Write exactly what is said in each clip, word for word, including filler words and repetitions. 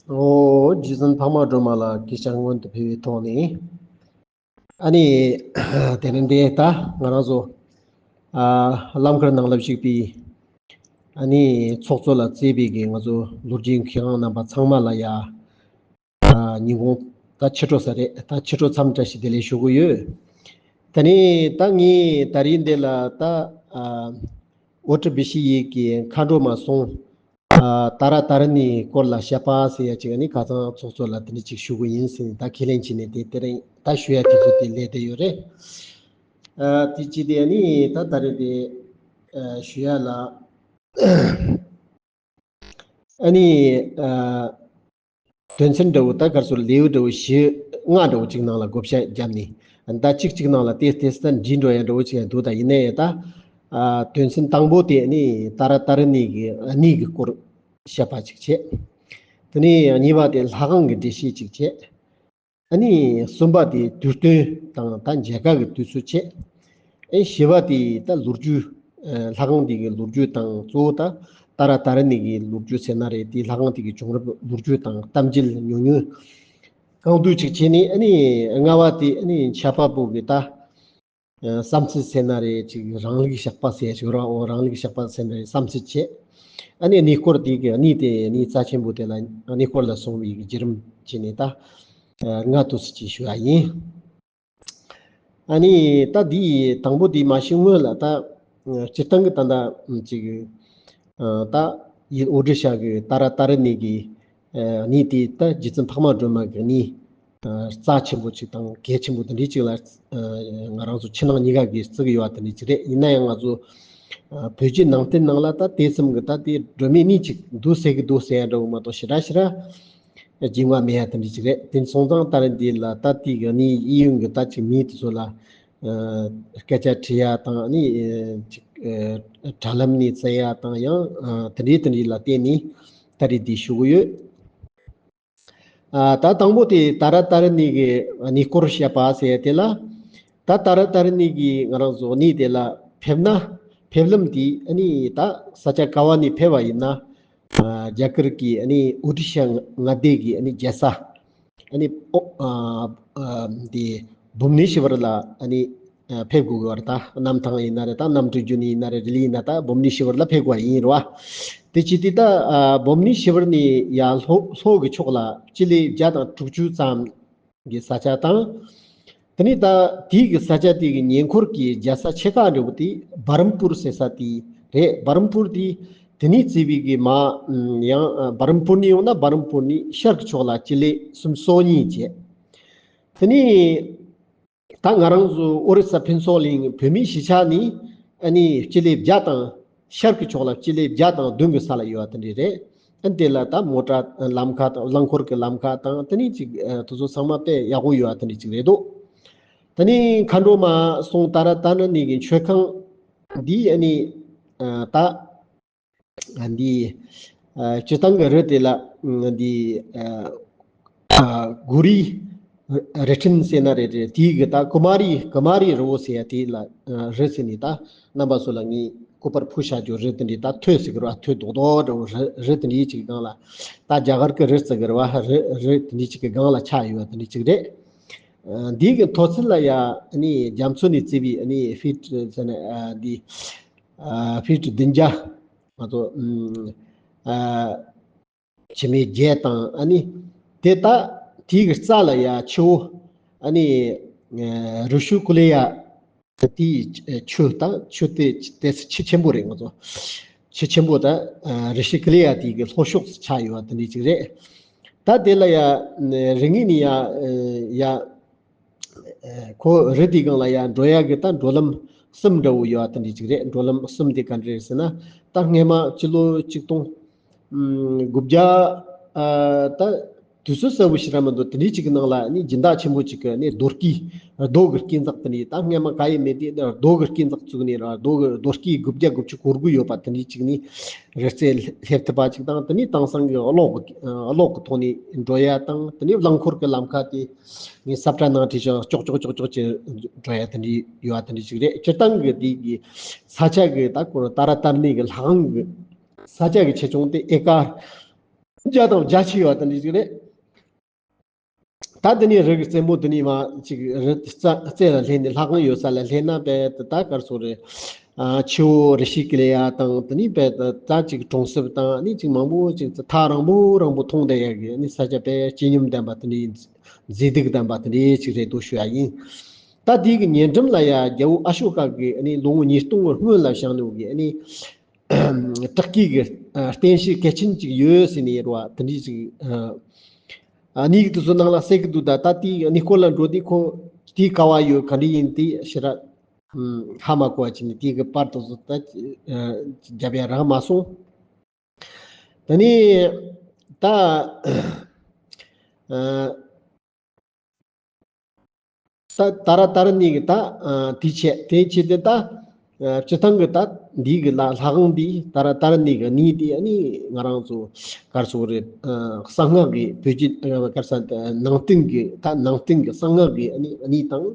ཨོ། རྗེ་བཙུན་འཕགས་མ་སྒྲོལ་མ་ལ་གུས་ཕྱག་སྔོན་དུ་ཕུལ་བའི་ཐོག་ནས། ཨ་ནི། དེ་རིང་འདི་ད་ང་རང་ཚོ། ཨ། རླངས་འཁོར་ནང་ལ་བཞུགས་པའི། ཨ་ནི། ཚོགས་གཙོ་ལ་གཙོས་པའི་གི་ང་ཚོ་ལོ་རྒྱུས་མཁས་དབང་རྣམ་པ་ཚང་མ་ལ་ཡ། ཨ། ཉིན་གུང་ད་ཕྱི་དྲོ་ས་རེད། ད་ཕྱི་དྲོ་མཚམས་བཀྲ་ཤིས་བདེ་ལེགས་ཞུ་གི་ཡོད། དེ་ནས་ད་ངས་ད་རིང་འདི་ལ་ད། ཨ། ཨོ་ཊི་བི་ཤི་ཡི་གི་མཁའ་འགྲོ་མ་སོང་། ཨ། ཏཱ་ར་ཏཱ་ར་ཎི་སྐོར་ལ་བཤད་པ་ཟེར་ཡ་ཅིག་ནི་ཁ་སང་ཚོགས་གཙོ་ལ་དེ་འདྲ་ཅིག་ཞུ་གི་ཡིན་ཟེར་ནས་ད་ཁས་ལེན་བྱས་ནས་དེ་དེ་རིང་ད་ཞུ་ཡ་དེ་ཚོ་དེ་ལས་དེ་ཡོད་རེད། ཨ། དེ་ཅི་དེ་ནི་ད་ད་རེས་དེ། ཨ། ཞུ་ཡ་ལ། ཨ་ནི། ཨ། དོན་ཚན་འདྲ་བོ་ད་གར་སོར་ལེའུ་འདྲ་བོ་བཞི་ལྔ་འདྲ་བོ་ཅིག་ནང་ལ་བགོ་བཤའ་བརྒྱབ་ནས་ད་གཅིག་གཅིག་ནང་ལ་ཏེས་ཏེས་ད་འདྲིས་འགྲོ་ཡ་འདྲ་བོ་ཅིག་ཡང་འདུག་ད་ཡིན་ན་ཡང་ད། ཨ། དོན་ཚན་དང་པོ་དེ་ནི་ཏཱ་ར་ཏཱ་ར་ཎི་གི་གནས་ཀྱི་སྐོར་བཤད་པ་ཅིག་བྱས། དེ་ནས་གཉིས་པ་དེ་ལྷ་ཁང་གི་འགྲེལ་བཤད་ཅིག་བྱས། ཨ་ནི་གསུམ་པ་དེ་དུས་སྟོན་དང་ད་མཇལ་ཁ་གི་དུས་ཚོད་བྱས། ཨེ། བཞི་པ་དེ་ད་ལོ་རྒྱུས། ཨ། ལྷ་ཁང་དེ་གི་ལོ་རྒྱུས་དང་གཙོ་བོ་ད་ཏཱ་ར་ཏཱ་ར་ཎི་གི་ལོ་རྒྱུས་ཟེར་ན་རེད། དེ་ལྷ་ཁང་དེ་གི་བྱུང་རབས་ལོ་རྒྱུས་དང་གཏམ་རྒྱུད་ཉུང་ཉུང་གང་འདུག་ཅིག་བྱས་ནས། ཨ་ནི་ལྔ་པ་དེ་ཨ་ནི་འཆད་པ་པོ་གི་ད། ཨ། བསམ་ཚུལ་ཟེར་ན་རེད། ཅིག་རང་ལུགས་བཤད་པ་ཟེར་ཞིག་རང་། འོ། རང་ལུགས་བཤད་པ་ཟེར་ན་རེད། བསམ་ཚུལ་བྱས། ཨ་ནི་གནས་སྐོར་དེ་གི་གནས་དེ་གནས་རྩ་ཆེན་པོ་དེ་ལ་གནས་སྐོར་ལ་སོང་བའི་བརྒྱུད་རིམ་བྱས་ནས་ད། ཨ། ལྔ་དུ་སུ་ཅིག་ཞུ་བ་ཡིན། ཨ་ནི་ད་འདི་དང་པོ་འདི་མ་ཞུ་སྔོན་ལ་ད། ཨ། སྤྱིར་བཏང་གི་ད་ལྟ་ཅིག་ཨ། ད་ཡིན། ཨོ་ཌི་ཤ་གི་ཏཱ་ར་ཏཱ་ར་ཎི་གི། ཨ། གནས་དེ་ད་རྗེ་བཙུན་འཕགས་མ་སྒྲོལ་མ་གི་གནས། ཨ། རྩ་ཆེན་པོ་ཅིག་དང་གལ་ཆེན་པོ་དེ་འདྲའི་ཅིག་ལ། ཨ། ང་རང་ཚོ་ཕྱི་ནང་གཉིས་ཀ་གིས་བརྩི་གི་ཡོད་པ་དེ་འདྲའི་ཅིག་རེད། ཡིན་ན་ཡང་ང་ཚོ། ཨ། བོད་བརྒྱུད་ནང་བསྟན་ནང་ལ་ད་དེ་ཙམ་གི་ད་དེ་སྒྲོན་མེ་གནས་ཅིག་འདུག་ཟེར་གི་འདུག་ཟེར་ཡ་འདྲ་བོ་མ་གཏོགས་ཞེ་དྲག་ཞེ་དྲག་རྒྱུས་མངའ་མེད་ཡ་དེ་འདྲ་ཅིག་རེད། དེ་སོང་ཙང་ད་རེས་འདི་ལ་ད་དེ་གི་གནས་གཡས་གཡོན་གི་ད་ཅིག་མི་དེ་ཚོ་ལ། ཨ། སྐད་ཆ་དྲི་ཡ་དང་། ཨ་ནི་ཅིག་ཨ། དྲ་ལམ་ནས་བཙལ་ཡ་དང་ཡང་། ཨ། དེ་འདྲའི་དེ་འདྲའི་ལ་བརྟེན་ནས་ད་རེས་འདི་ཞུ་གི་ཡོད། ཨ། ད་དང་པོ་དེ་ཏཱ་ར་ཏཱ་ར་ཎི་གི་གནས་སྐོར་བཤད་པ་ཟེར་དེ་ལ། ད་ཏཱ་ར་ཏཱ་ར་ཎི་གི་ང་རང་ཚོ་གནས་དེ་ལ་ཕེབས་ན། ཕེབས་ལམ་དེ་ཨ་ནི་ད་ས་ཆ་ག་བ་ནས་ཕེབས་པ་ཡིན་ན། ཨ། རྒྱ་གར་གྱི་ཨ་ནི་ཨོ་ཌི་ཤ་མངའ་སྡེ་གི་ཨ་ནི་རྒྱལ་ས། ཨ་ནི་ཨོ། ཨ། ཨ། འདི་བྷུ་ནེ་ཤི་ཝར་ལ་ཨ་ནི། ཨ། ཕེབས་དགོས་ཀྱི་ཡོད་རེད། ད་གནམ་ཐང་ཡིན་ན་རེད། ད་གནམ་གྲུ་བརྒྱུད་ནས་ཡིན་ན་རེད། རི་ལི་ཡིན་ན། ད་བྷུ་ནེ་ཤི་ཝར་ལ་ཕེབས་དགོས་པ་ཡིན་རེད་བ། དེ་བྱས་དུས་ད། ཨ། བྷུ་ནེ་ཤི་ཝར་ནས་ཡར་ལྷོ་ལྷོ་གི་ཕྱོགས་ལ་སྤྱི་ལེ་བརྒྱ་དང་དྲུག་ཅུ་ཙམ་གྱི་ས་ཆ་དང་། དེ་ནས་ད་དེའི་གི་ས་ཆ་དེ་གི་ཉེ་འཁོར་གྱི་རྒྱལ་ས་ཆེ་ཁག་འདྲ་བོ་དེ་བྷ་རམ་པུར་ཟེར་ས་དེ་རེད། བྷ་རམ་པུར་དེ་དེ་ནས་བརྩིས་པའི་གི་མ། ཡང་བྷ་རམ་པུར་ནས་ཡོང་ན་བྷ་རམ་པུར་ནས་ཤར་གྱི་ཕྱོགས་ལ་སྤྱི་ལེ་སུམ་ཅུ་སོ་གཉིས་བྱས། དེ་ནས་ད་ང་རང་ཚོ་ཨོ་རི་ས་ཕུན་ཚོགས་གླིང་བོད་མིའི་གཞིས་ཆགས་ནས་ཨ་ནི་སྤྱི་ལེ་བརྒྱ་དང་། ཤར་གྱི་ཕྱོགས་ལ་སྤྱི་ལེ་བརྒྱ་དང་བདུན་གྱི་ས་ལ་ཡོད་པ་དེ་འདྲ་རེད། ཨ། དེ་ལ་ད་མོ་ཊ་ལམ་ཁ་དང་། རླངས་འཁོར་གྱི་ལམ་ཁ་དང་། དེ་ནས་ཅིག་ཨ། དེ་ཚོ་ཚང་མ་དཔེ་ཡག་པོ་ཡོད་པ་དེ་འདྲ་ཅིག་རེད་འདུག་དེ་ནས་མཁའ་འགྲོ་མ་སོང་ཏཱ་ར་ཏཱ་ར་ཎི་གི་མཆོད་ཁང་འདི་ཨ་ནི། ཨ། ད་ཨ། འདི། ཨ། སྤྱིར་བཏང་གི་རི་དེ་ལ། ཨ། འདི། ཨ། ཨ། གུ་རུའི་རི་ཕྲན་ཟེར་ན་རེད། རེད། དེའི་གི་ད་ཀུ་མ་རི། ཀུ་མ་རི་རི་བོ་ཟེར་ཡ་དེ་ལ། ཨ། རི་ཟེར་ནས་ད་རྣམ་པ་ཚོ་ལ་ངས་སྐུ་པར་ཕུལ་བཞག་རྒྱུ། རི་དེ་འདྲའི་ད་ཐོད་ཟེར་གི་རེད་བ། ཐོད་རྡོག་རྡོག་འདྲ་བོ། རི་རི་དེ་འདྲའི་ཅིག་སྒང་ལ། ད་རྒྱ་གར་གི་རི་ཟེར་གི་རེད་བ། རི་རི་དེ་འདྲའི་ཅིག་གི་སྒང་ལ་ཆགས་ཡོད་པ་དེ་འདྲའི་ཅིག་རེད། ཨ། འདི་གི་མཐོ་ཚད་ལ་ཡ་ཨ་ནི་རྒྱ་མཚོ་ནས་བརྩིས་པའི་ཨ་ནི་ཕིཊ་ཟེར་ན། ཨ། འདི། ཨ། ཕིཊ་བདུན་བརྒྱ། ང་ཚོ། ཨ། ཨ། བྱེ་མའི་བརྒྱད་དང་། ཨ་ནི་དེ་ད་དེའི་གི་རྩ་ལ་ཡ་ཆུ་བོ། ཨ་ནི། ཨ། རི་ཤུ་ཀུ་ལེ་ཡ། དེའི་ཆུ་དང་། ཆུ་དེ་དེ་ཆུ་ཆེན་པོ་རེད། ང་ཚོ་ཆུ་ཆེན་པོ་ད། ཨ། རི་ཤུ་ཀུ་ལེ་ཡ་དེའི་གི་ལྷོ་ཕྱོགས་སུ་ཆགས་ཡོད་པ་དེ་འདྲ་ཅིག་རེད། ད་དེ་ལ་ཡ་རི་ངོས་ནས་ཡ། ཡ། ཨ། ཁོ་རི་དེའི་སྒང་ལ་ཡ་འགྲོ་ཡ་གི་ད་འགྲོ་ལམ་གསུམ་འདྲ་བོ་ཡོད་པ་དེ་འདྲ་ཅིག་རེད། འགྲོ་ལམ་གསུམ་དེ་ག་འདྲ་རེད་ཟེར་ན། ད་སྔས་མ་སྤྱི་ལོ་ཆིག་སྟོང་དགུ་བརྒྱ། ཨ། ད་དུས་ཚོད་གསལ་པོ་ཞེ་དྲག་མི་འདུག་དེ་འདྲའི་ཅིག་གི་ནང་ལ་ནི་སྦྱིན་བདག་ཆེན་པོ་ཅིག་གིས་ནི་རྡོ་སྐས། རྡོ་གི་སྐས་འཛེག་དེ་འདྲའི། ད་སྔས་མ་ག་ཡེ་མེད་དེ་རྡོ་གི་སྐས་འཛེག་བཙུགས་ནས། རྡོ་གི། རྡོ་སྐས་དགུ་བརྒྱ་དགུ་བཅུ་གོ་དགུ་ཡོད་པ་དེ་འདྲའི་ཅིག་ནི་རི་རྩེ་སླེབས་ཐུབ་པ་ཅིག་དང་། དེ་ནས་དེང་སང་གི་གློག་གི། གློག་གི་ཐོག་ནས་འགྲོ་ཡ་དང་། དེ་ནས་རླངས་འཁོར་གྱི་ལམ་ཁ་དེ་ངས་ས་བཀྲ་ནང་བྲིས་ཤག་ཅོག་ཅོག་ཅོག་ཅོག་ཅིག་འགྲོ་ཡ་དེ་འདྲའི་ཡོད་པ་དེ་འདྲའི་ཅིག་རེད། སྤྱིར་བཏང་གི་དེ་གི་ས་ཆ་གི། ད་ཁོ་ཏཱ་ར་ཏཱ་ར་ཎི་གི་ལྷ་ཁང་གི་ས་ཆ་གི་ཆེ་ཆུང་དེ་ཨེ་ཀར། བརྒྱ་དང་བརྒྱ་ཆིག་ཡོད་དེ་འདྲ་ཞིག་རེད། ད་དེ་ནས་རི་གི་རྩེ་མོ་དེ་ནས་མར་ཅིག་རི་རྩ་རྩེ་ལ་སླེབས་ནས། ལྷ་ཁང་ཡོད་ས་ལ་སླེབས་ན་དཔེ་ད་ག་རེ་ཟེར་དགོས་རེད། ཨ། ཆུ་བོ་རི་ཤི་ཀེ་ལ་ཡ་དང་། དེ་ནས་དཔེ་ད་ད་ཅིག་གྲོང་གསེབ་དང་། ཨ་ནི་ཅིག་མང་པོ་ཅིག་ཐག་རིང་པོ་རིང་པོ་མཐོང་བསྡད་ཡག་གི། ཨ་ནི་ས་ཆ་དཔེ་སྤྱི་སྙོམས་ལྡན་པ་དེ་འདྲའི། མཛེས་སྡུག་ལྡན་པ་དེ་འདྲའི་ཅིག་རེད་འདུག་ཞུ་ཡ་ཡིན། ད་དེ་གི་ཉེ་འགྲམ་ལ་ཡ་རྒྱལ་པོ་ཨ་ཤོ་ཀ་གི། ཨ་ནི་ལོ་ངོ་ཉིས་སྟོང་སྔོན་ལ་བཞེངས་ནོ་གི། ཨ་ནི་བྲག་བརྐོས་ཀྱི་རྟེན་གཞི་གལ་ཆེན་ཅིག་ཡོད་ཟེར་ནས་རེད་བ། དེ་འདྲའི་ཅིག་ཨ་ནི་དེ་ཚོ་ནང་ལ་གསལ་གི་འདུག་ད་ད་དེ་ཨ་ནི་སྐོར་ལ་འགྲོ་དུས་ཁོ་དེ་ག་བ་ཡོད། ག་འདྲ་ཡིན། དེ་ཞེ་དྲག་ཧ་མ་གོ་བ་བྱས་ནས། དེ་གི་པར་དེ་ཚོ་ད་རྒྱབ་ཡ་རག་མ་སོང་། དེ་ནས་ད་ཨ། ད་ཏཱ་ར་ཏཱ་ར་ཎི་གི་ད་ཨ་དེ་བྱས། དེ་བྱས་ཏེ་ད་ཨ་སྤྱིར་བཏང་གི་ད་འདི་གི་ལ་ལྷ་ཁང་འདི། ཏཱ་ར་ཏཱ་ར་ཎི་གི་གནས་འདི། ཨ་ནི་ང་རང་ཚོ་ག་རེ་ཟེར་དགོས་རེད། ཨ་གསང་སྔགས་ཀྱི་བོད་བརྒྱུད་ཨ་ག་རེ་ཟེར། ནང་བསྟན་གྱི་ད་ནང་བསྟན་གྱི་གསང་སྔགས་ཀྱི་ཨ་ནི་གནས་དང་།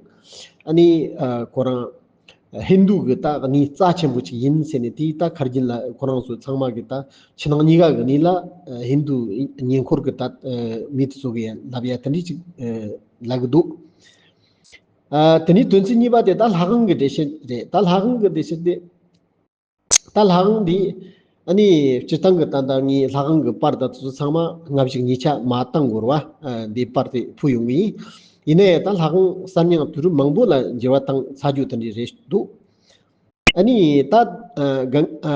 ཨ་ནི་ཨ་ཁོ་རང་ཧིན་དུ་གི་ད་གནས་རྩ་ཆེན་པོ་ཅིག་ཡིན་ཟེར་ནས། དེ་ད་ཁ་རྒྱུན་ལ་ཁོ་རང་ཚོ་ཚང་མ་གི་ད་ཕྱི་ནང་གཉིས་ཀ་གི་གནས་ལ་ཨ་ཧིན་དུ་ཉེ་འཁོར་གི་ད་ཨ་མི་དེ་ཚོ་གི་ལབ་ཡ་དེ་འདྲ་ཅིག་ཨ་ལབ་གི་འདུག་ཨ་དེ་ནས་དོན་ཚན་གཉིས་པ་དེ་ད་ལྷ་ཁང་གི་འགྲེལ་བཤད་རེད། ད་ལྷ་ཁང་གི་འགྲེལ་བཤད་དེ། ད་ལྷ་ཁང་འདི་ཨ་ནི་སྤྱིར་བཏང་གི་ད་ལྟ་ངས་ལྷ་ཁང་གི་པར་དང་དེ་ཚོ་ཚང་མ་སྔ་གཞུག་གཉིས་ཆ་མ་བཏང་དགོས་རེད་བ། ཨ་འདི་པར་དེ་ཕུལ་ཡོང་གི་ཡིན། ཡིན་ན་ཡང་ད་ལྷ་ཁང་གསར་རྙིང་དུས་རབས་མང་པོ་ལ་འགྱུར་བ་བཏང་ཚར་རྒྱུ་དེ་འདྲ་རེད་འདུག་ཨ་ནི་ད་ཨ་གང་ཨ་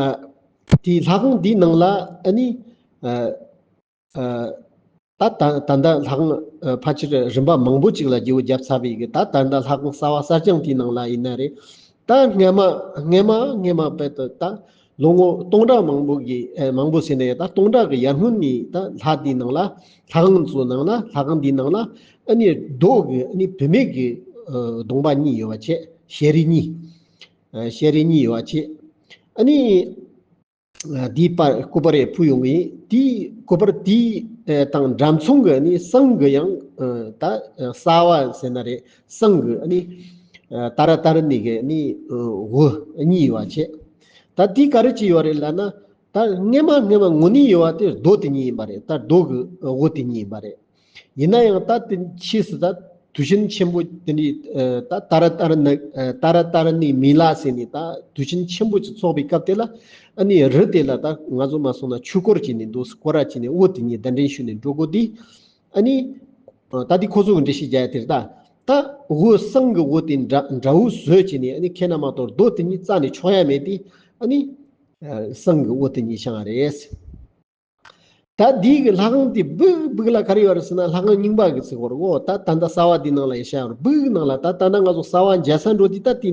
དེ་ལྷ་ཁང་འདིའི་ནང་ལ་ཨ་ནི་ཨ་ཨ་ད་ད་ད་ལྟ་ལྷ་ཁང་ཨ་ཕལ་ཆེར་རིམ་པ་མང་པོ་ཅིག་ལ་བརྗེ་པོ་བརྒྱབ་ཚར་བའི་གི། ད་ད་ལྟ་ལྷ་ཁང་གསར་པ་གསར་རྐྱང་དེའི་ནང་ལ་ཡིན་ན་རེད། ད་སྔས་མ་སྔས་མ་སྔས་མ་དཔེ་ད་ད་ལོ་ངོ་སྟོང་ཕྲག་མང་པོ་གི་ཨ་མང་པོ་ཟེར་ན་ཡང་། ད་སྟོང་ཕྲག་གི་ཡར་སྔོན་ནས་ད་ལྷ་དེའི་ནང་ལ། ལྷ་ཁང་ཚོའི་ནང་ལ། ལྷ་ཁང་དེའི་ནང་ལ་ཨ་ནི་རྡོ་གི་ཨ་ནི་བུད་མེད་ཀྱི་ཨ་གདོང་པ་གཉིས་ཡོད་པ་བྱས། ཞལ་རས་གཉིས། ཨ་ཞལ་རས་གཉིས་ཡོད་པ་བྱས། ཨ་ནི་ཨ་དེའི་པར་སྐུ་པར་ཡང་ཕུལ་ཡོང་གི་ཡིན། དེའི་སྐུ་པར་དེའི་ཨ་དང་འདྲ་མཚུངས་ཀྱི་ཨ་ནི་བསང་གི་ཡང་ཨ་ད་ཨ་གསར་པ་ཟེར་ན་རེད། བསང་གི་ཨ་ནི་ཨ་ཏཱ་ར་ཏཱ་ར་ཎི་གི་ཨ་ནི་ཨ་འོད་གཉིས་ཡོད་པ་བྱས། ད་དེ་ག་རེ་བྱས་ཡོད་རེད་ལབ་ན། ད་སྔས་མ་སྔས་མ་དངོས་གནས་ཡོད་པ་དེ་རྡོ་དེ་གཉིས་ཡིན་པ་རེད། ད་རྡོ་གི་འོད་དེ་གཉིས་ཡིན་པ་རེད། ཡིན་ན་ཡང་ད་དེ་ཕྱིས་སུ་ད་དུས་ཆེན་ཆེན་པོ་དེ་འདྲའི་ཨ་ད་ཏཱ་ར་ཏཱ་ར་ཎི་ཨ་ཏཱ་ར་ཏཱ་ར་ཎི་མི་ལ་ཟེར་ནས། ད་དུས་ཆེན་ཆེན་པོ་ཅིག་ཚོགས་པའི་སྐབས་དེ་ལ། ཨ་ནི་རི་དེ་ལ་ད་ང་ཚོ་མ་སོང་ན་ཆོས་འཁོར་བྱས་ནས་འདུག་སྐོར་ར་བྱས་ནས་འོད་དེ་གཉིས་གདན་འདྲེན་ཞུས་ནས་འགྲོ་དགོས་དུས། ཨ་ནི་ད་དེ་ཁོ་ཚོ་གི་འགྲེལ་བཤད་རྒྱག་ཡ་དེ་རེད། ད་ད་འོད་བསང་གི་འོད་དེ་འདྲ་འདྲ་བོ་བཟོས་བྱས་ནས། ཨ་ནི་ཁེ་ན་མ་གཏོགས་རྡོ་དེ་གཉིས་རྩ་ནས་འཕྱོག་ཡ་མེད་དེ། ཨ་ནི་ཨ་བསང་གི་འོད་དེ་གཉིས་བཞེངས་རེད། ད་འདི་གི་ལྷ་ཁང་དེ་སྦུག་སྦུག་ལ་ག་རེ་ཡོད་རེད་ཟེར་ན། ལྷ་ཁང་རྙིང་པ་གི་ཚིག་གོ་རེད་གོ། ད་ད་ལྟ་གསར་པ་འདི་ནང་ལ་ཡི་ཤ་ཡོད་རེད། སྦུག་ནང་ལ། ད་ད་ལྟ་ང་ཚོ་གསར་པ་མཇལ་ས་འགྲོ་དུས་ད་དེ་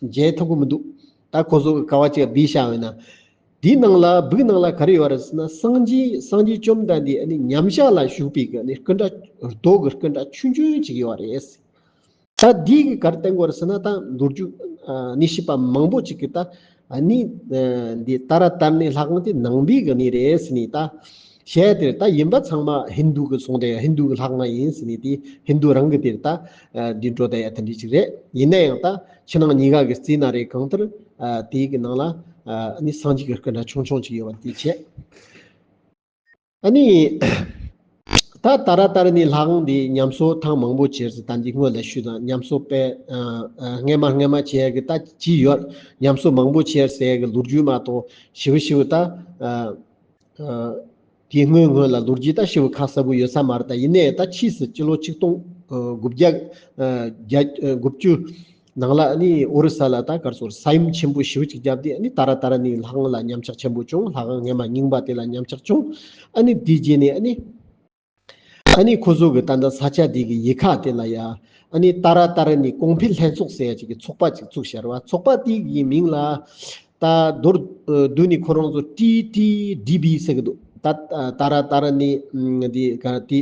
མཇལ་ཐུབ་གི་མི་འདུག་ད་ཁོ་ཚོ་གི་ག་བ་ཅིག་སྦས་བཞག་ཡོད་ན། དེའི་ནང་ལ་སྦུག་ནང་ལ་ག་རེ་ཡོད་རེད་ཟེར་ན། སངས་རྒྱས་སངས་རྒྱས་བཅོམ་ལྡན་འདས་ཨ་ནི་མཉམ་བཞག་ལ་བཞུགས་པའི་གི་ཨ་ནི་སྐུ་འདྲ། རྡོ་གི་སྐུ་འདྲ་ཆུང་ཆུང་ཅིག་ཡོད་རེད། ད་འདི་གི་ག་རེ་བསྟན་གོ་རེད་ཟེར་ན། ད་ལོ་རྒྱུས་ཨ་གནས་བཤད་པ་མང་པོ་ཅིག་གིས་ད་ཨ་ནི་ཨ་འདི་ཏཱ་ར་ཏཱ་ར་ཎི་ལྷ་ཁང་དེ་ནང་པའི་གི་གནས་རེད་ཟེར་ནས། ད་བཤད་དེ། ད་ཡིན་པ་ཚང་མ་ཧིན་དུ་གི་སོང་དེ། ཧིན་དུ་གི་ལྷ་ཁང་ཡིན་ཟེར་ནས། དེ་ཧིན་དུ་རང་གི་དེར་ད་ཨ་འདི་འགྲོ་བསྡད་ཡ་དེ་འདྲ་ཅིག་རེད། ཡིན་ན་ཡང་ད་ཕྱི་ནང་གཉིས་ཀ་གི་རྩིས་ན་རེད། གང་ལྟར་ཨ་དེའི་གི་ནང་ལ་ཨ་ནི་སངས་རྒྱས་ཀྱི་སྐུ་འདྲ་ཆུང་ཆུང་ཅིག་ཡོད་པ་དེ་བྱས། ཨ་ནི་ད་ཏཱ་ར་ཏཱ་ར་ཎི་ལྷ་ཁང་འདི་ཉམས་གསོ་ཐེངས་མང་པོ་བྱས་ཟེར། ད་འདི་སྔོན་ལ་ཞུས་དང་། ཉམས་གསོ་དཔེ་ཨ་ཨ་སྔས་མ་སྔས་མ་བྱས་གི་ད་ཅི་ཡོད། ཉམས་གསོ་མང་པོ་བྱས་ཟེར་གི་ལོ་རྒྱུས་མ་གཏོགས་ཞིབ་ཞིབ་ད་ཨ་ཨ་དེའི་སྔོན་སྔོན་ལ་ལོ་རྒྱུས་ད་ཞིབ་ཁ་གསལ་པོ་ཡོད་ས་མ་རེད། ད་ཡིན་ནའི་ད་ཕྱིས་སུ་སྤྱི་ལོ་ཆིག་སྟོང་དགུ་བརྒྱ་ཨ་བརྒྱད་ཨ་དགུ་བཅུ་ནང་ལ་ཨ་ནི་ཨོ་རི་ས་ལ་ད་ག་རེ་ཟེར། ས་ཡོམ་ཆེན་པོ་ཞེ་པོ་ཅིག་བརྒྱབ་དུས། ཨ་ནི་ཏཱ་ར་ཏཱ་ར་ཎི་ལྷ་ཁང་ལ་ཉམས་ཆག་ཆེན་པོ་བྱུང་། ལྷ་ཁང་སྔས་མ་རྙིང་པ་དེ་ལ་ཉམས་ཆག་བྱུང་། ཨ་ནི་དེའི་རྗེས་ནས་ཨ་ནི་ཨ་ནི་ཁོ་ཚོ་གི་ད་ལྟ་ས་ཆ་དེ་གི་ཡུལ་ཁ་དེ་ལ་ཡ་ཨ་ནི་ཏཱ་ར་ཏཱ་ར་ཎི་གོང་འཕེལ་ལྷན་ཚོགས་ཟེར་ཡ་ཅིག་གི་ཚོགས་པ་ཅིག་བཙུགས་བཞག་རེད་བ། ཚོགས་པ་དེ་གི་མིང་ལ་ད་མདོར་བསྡུས་ནས་ཁོ་རང་ཚོ་ཊི་ཊི་ཌི་བི་ཟེར་གི་འདུག་ད་ཏཱ་ར་ཏཱ་ར་ཎི་འདི་ག་དེ་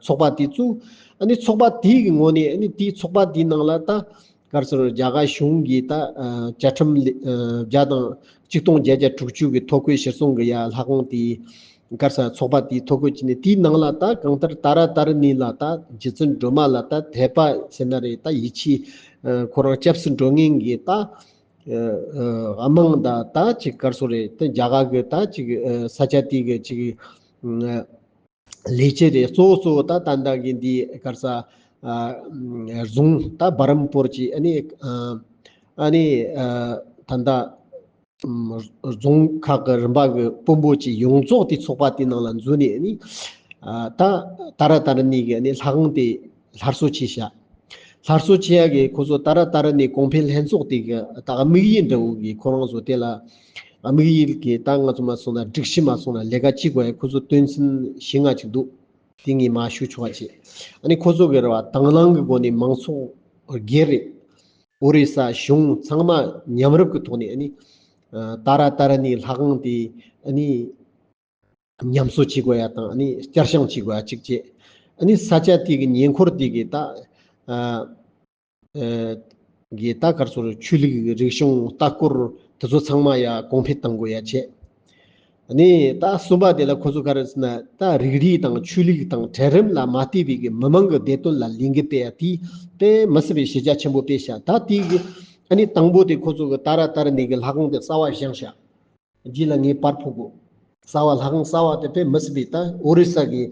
ཚོགས་པ་དེ་བཙུགས། ཨ་ནི་ཚོགས་པ་དེ་གི་ངོས་ནས། ཨ་ནི་དེའི་ཚོགས་པ་དེའི་ནང་ལ་ད་ག་རེ་ཟེར། རྒྱ་གར་གཞུང་གིས་ད་ཨ་བཅའ་ཁྲིམས་ལས་ཨ་བརྒྱ་དང་ཆིག་སྟོང་བརྒྱད་བརྒྱ་དྲུག་ཅུ་གི་ཐོ་འགོད་གཞིར་བཟུང་གི་ཡ་ལྷ་ཁང་དེའི་ག་རེ་ཟེར་ཚོགས་པ་དེའི་ཐོ་འགོད་བྱས་ནས། དེའི་ནང་ལ་ད་གང་ལྟར་ཏཱ་ར་ཏཱ་ར་ཎི་ལ་ད་རྗེ་བཙུན་སྒྲོལ་མ་ལ་ད་དད་པ་ཟེར་ན་རེད། ད་ཡིད་ཆེས་ཨ་ཁོ་རང་སྐྱབས་སུ་འགྲོ་མཁན་གྱི་ད་ཨ་ཨ་དམངས་དང་། ད་ཅིག་ག་རེ་ཟེར་རེད། ད་རྒྱ་གར་གི་ད་ཅིག་ཨ་ས་ཆ་དེ་གི་ཅིག་ ལས་བྱེད་རེད། གཙོ་བོ་གཙོ་བོ་ད་ད་ལྟ་གི་འདི་ག་རེ་ཟ། ཨ། རྫོང་ད་བྷ་རམ་པུར་གྱི་ཨ་ནི་ཨ་ཨ་ནི་ཨ་ད་ལྟ་ཨམ་རྫོང་ཁག་གི་རིམ་པ་གི་དཔོན་པོ་གྱི་ཡོངས་རྫོགས་དེ་ཚོགས་པ་དེའི་ནང་ལ་འཛུལ་ནས་ཨ་ནི་ཨ་ད་ཏཱ་ར་ཏཱ་ར་ནི་གི་ཨ་ནི་ལྷ་ཁང་དེ་སླར་གསོ་བྱས་ཤག་སླར་གསོ་བྱེད་ཡ་གི་ཁོ་ཚོ་ཏཱ་ར་ཏཱ་ར་ནི་གོང་འཕེལ་ལྷན་ཚོགས་དེ་གི་ད་དམིགས་ཡུལ་འདྲ་བོ་གི་ཁོ་རང་ཚོ་དེ་ལ་དམིགས་ཡུལ་གི་ད་ང་ཚོ་མ་སོང་ན་སྒྲིག་གཞི་མ་སོང་ན་ལས་ཀ་བྱེད་དགོས་ཡ་ཁོ་ཚོ་དོན་ཚན་བཞི་ལྔ་ཅིག་འདུག་དེ་ངས་མ་ཞུ་ཆོག་པ་བྱས། ཨ་ནི་ཁོ་ཚོ་གི་རེད་བ། དང་བླངས་གི་སྒོ་ནས་མང་ཚོགས་སྒེར་རེད། ཨོ་རི་ས་གཞུང་ཚང་མ་མཉམ་རུབ་ཀྱི་ཐོག་ནས་ཨ་ནི་ཏཱ་ར་ཏཱ་ར་ནི་ལྷ་ཁང་དེ་ཨ་ནི་ཉམས་གསོ་བྱེད་དགོས་ཡ་དང་ཨ་ནི་བསྐྱར་བཞེངས་བྱེད་དགོས་ཡ་གཅིག་བྱས། ཨ་ནི་ས་ཆ་དེ་གི་ཉེ་འཁོར་དེ་གི་ད་ཨ་ཨ་གི་ད་ག་རེ་ཟེར། ཆོས་ལུགས་རིག་གཞུང་ལྟ་སྐོར་དེ་ཚོ་ཚང་མ་ཡ་གོང་འཕེལ་གཏང་དགོས་ཡ་བྱས། ཨ་ནི་ད་གསུམ་པ་དེ་ལ་ཁོ་ཚོ་ག་རེ་ཟེར་ན་ད་རིགས་རུས་དང་ཆོས་ལུགས་དང་གྲལ་རིམ་ལ་མ་ལྟོས་པའི་གི་མི་མང་གི་བདེ་དོན་ལ་ལས་འགུལ་སྤེལ་ཡ་དེ་དཔེ་མི་སྲིད་པའི་གཞི་རྒྱ་ཆེན་པོ་སྤེལ་ཤག་ད་དེ་གི་ཨ་ནི་དང་པོ་དེ་ཁོ་ཚོ་གི་ཏཱ་ར་ཏཱ་ར་ནི་གི་ལྷ་ཁང་དེ་གསར་པ་བཞེངས་ཤག་རྗེས་ལ་ངས་པར་ཕུབ་གོ། གསར་པ་ལྷ་ཁང་གསར་པ་དེ་དཔེ་མི་སྲིད་པའི་ད་ཨོ་རི་ས་གི་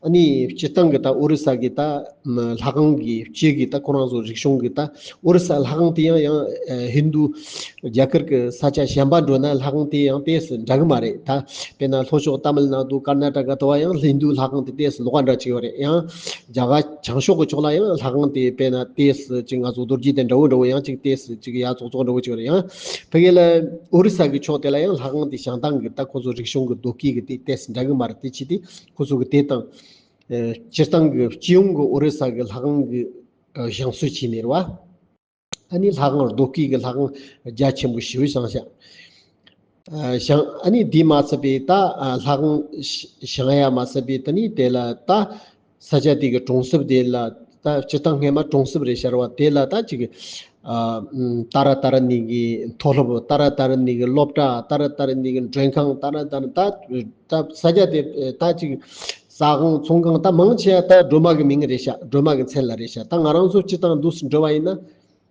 ཨ་ནི་སྤྱིར་བཏང་གི་ད་ཨོ་རི་ས་གི་ད་ལྷ་ཁང་གི་སྤྱི་གི་ད་ཁོ་རང་ཚོ་རིག་གཞུང་གི་ད་ཨོ་རི་ས་ལྷ་ཁང་དེ་ཡང་ཡང་ཧིན་རྡུ་རྒྱ་གར་གི་ས་ཆ་གཞན་པ་འགྲོ་ན་ལྷ་ཁང་དེ་ཡང་ཏོག་ཙམ་འདྲ་གི་མ་རེད། ད་དཔེར་ན་ལྷོ་ཕྱོགས་ཏཱ་མིལ་ནཱ་ཌུ་ཀར་ན་ཊ་ཀ་དེ་བ་ཡང་ཧིན་རྡུ་ལྷ་ཁང་དེ་ཏོག་ཙམ་ལོགས་ཀ་འདྲ་ཅིག་ཡོད་རེད། ཡང་རྒྱ་གར་བྱང་ཕྱོགས་ཀྱི་ཕྱོགས་ལ་ཡང་ལྷ་ཁང་དེ་དཔེར་ན་ཏོག་ཙམ་ཅིག་ང་ཚོ་རྡོ་རྗེ་གདན་འདྲ་བོ་འདྲ་བོ་ཡང་ཅིག་ཏོག་ཙམ་ཅིག་ཡ་ཙོག་ཙོག་འདྲ་བོ་ཅིག་ཡོད་རེད། ཡང་ཕ་གི་ལ་ཨོ་རི་ས་གི་ཕྱོགས་དེ་ལ་ཡང་ལྷ་ཁང་དེ་བཞེངས་སྟངས་གི་ད་ཁོ་ཚོ་རིག་གཞུང་གི་ལྡོག་སྐད་གི་དེ་ཏོག་ཙམ་འདྲ་གི་མ་རེད། དེ་ཅི་དེ་ཁོ་ཚོ་གི་དེ་དང་ཨ་སྤྱིར་བཏང་གི་སྤྱི་ཡོངས་གི་ཨོ་རི་ས་གི་ལྷ་ཁང་གི་ཨ་བཞེངས་སྲོལ་བྱས་ནས་རེད་བ། ཨ་ནི་ལྷ་ཁང་རྡོ་སྐས་ཀྱི་ལྷ་ཁང་རྒྱ་ཆེན་པོ་ཞེ་པོ་བཞེངས་ཤག་ཨ་བཞེངས་ཨ་ནི་དེ་མ་ཚད་པའི་ད་ཨ་ལྷ་ཁང་བཞེངས་ཡ་མ་ཚད་པའི་ད་ནི་དེ་ལ་ད་ས་ཆ་དེ་གི་གྲོང་གསེབ་དེ་ལ་ད་སྤྱིར་བཏང་སྔས་མ་གྲོང་གསེབ་རེད་ཤག་རེད་བ། དེ་ལ་ད་ཅིག་ཨ་ཏཱ་ར་ཏཱ་ར་ནི་གི་མཐོ་སློབ། ཏཱ་ར་ཏཱ་ར་ནི་གི་སློབ་གྲྭ། ཏཱ་ར་ཏཱ་ར་ནི་གི་མགྲོན་ཁང་། ཏཱ་ར་ཏཱ་ར་ད་ད་ས་ཆ་དེ་ད་ཅིག་ཟ་ཁང་ཚོང་ཁང་ད་མང་ཆེ་བ་ད་སྒྲོལ་མ་གི་མིང་རེད་ཤག་སྒྲོལ་མ་གི་མཚན་ལ་རེད་ཤག་ད་ང་རང་ཚོ་སྤྱིར་བཏང་འདུག་སེ་འགྲོ་བ་ཡིན་ན།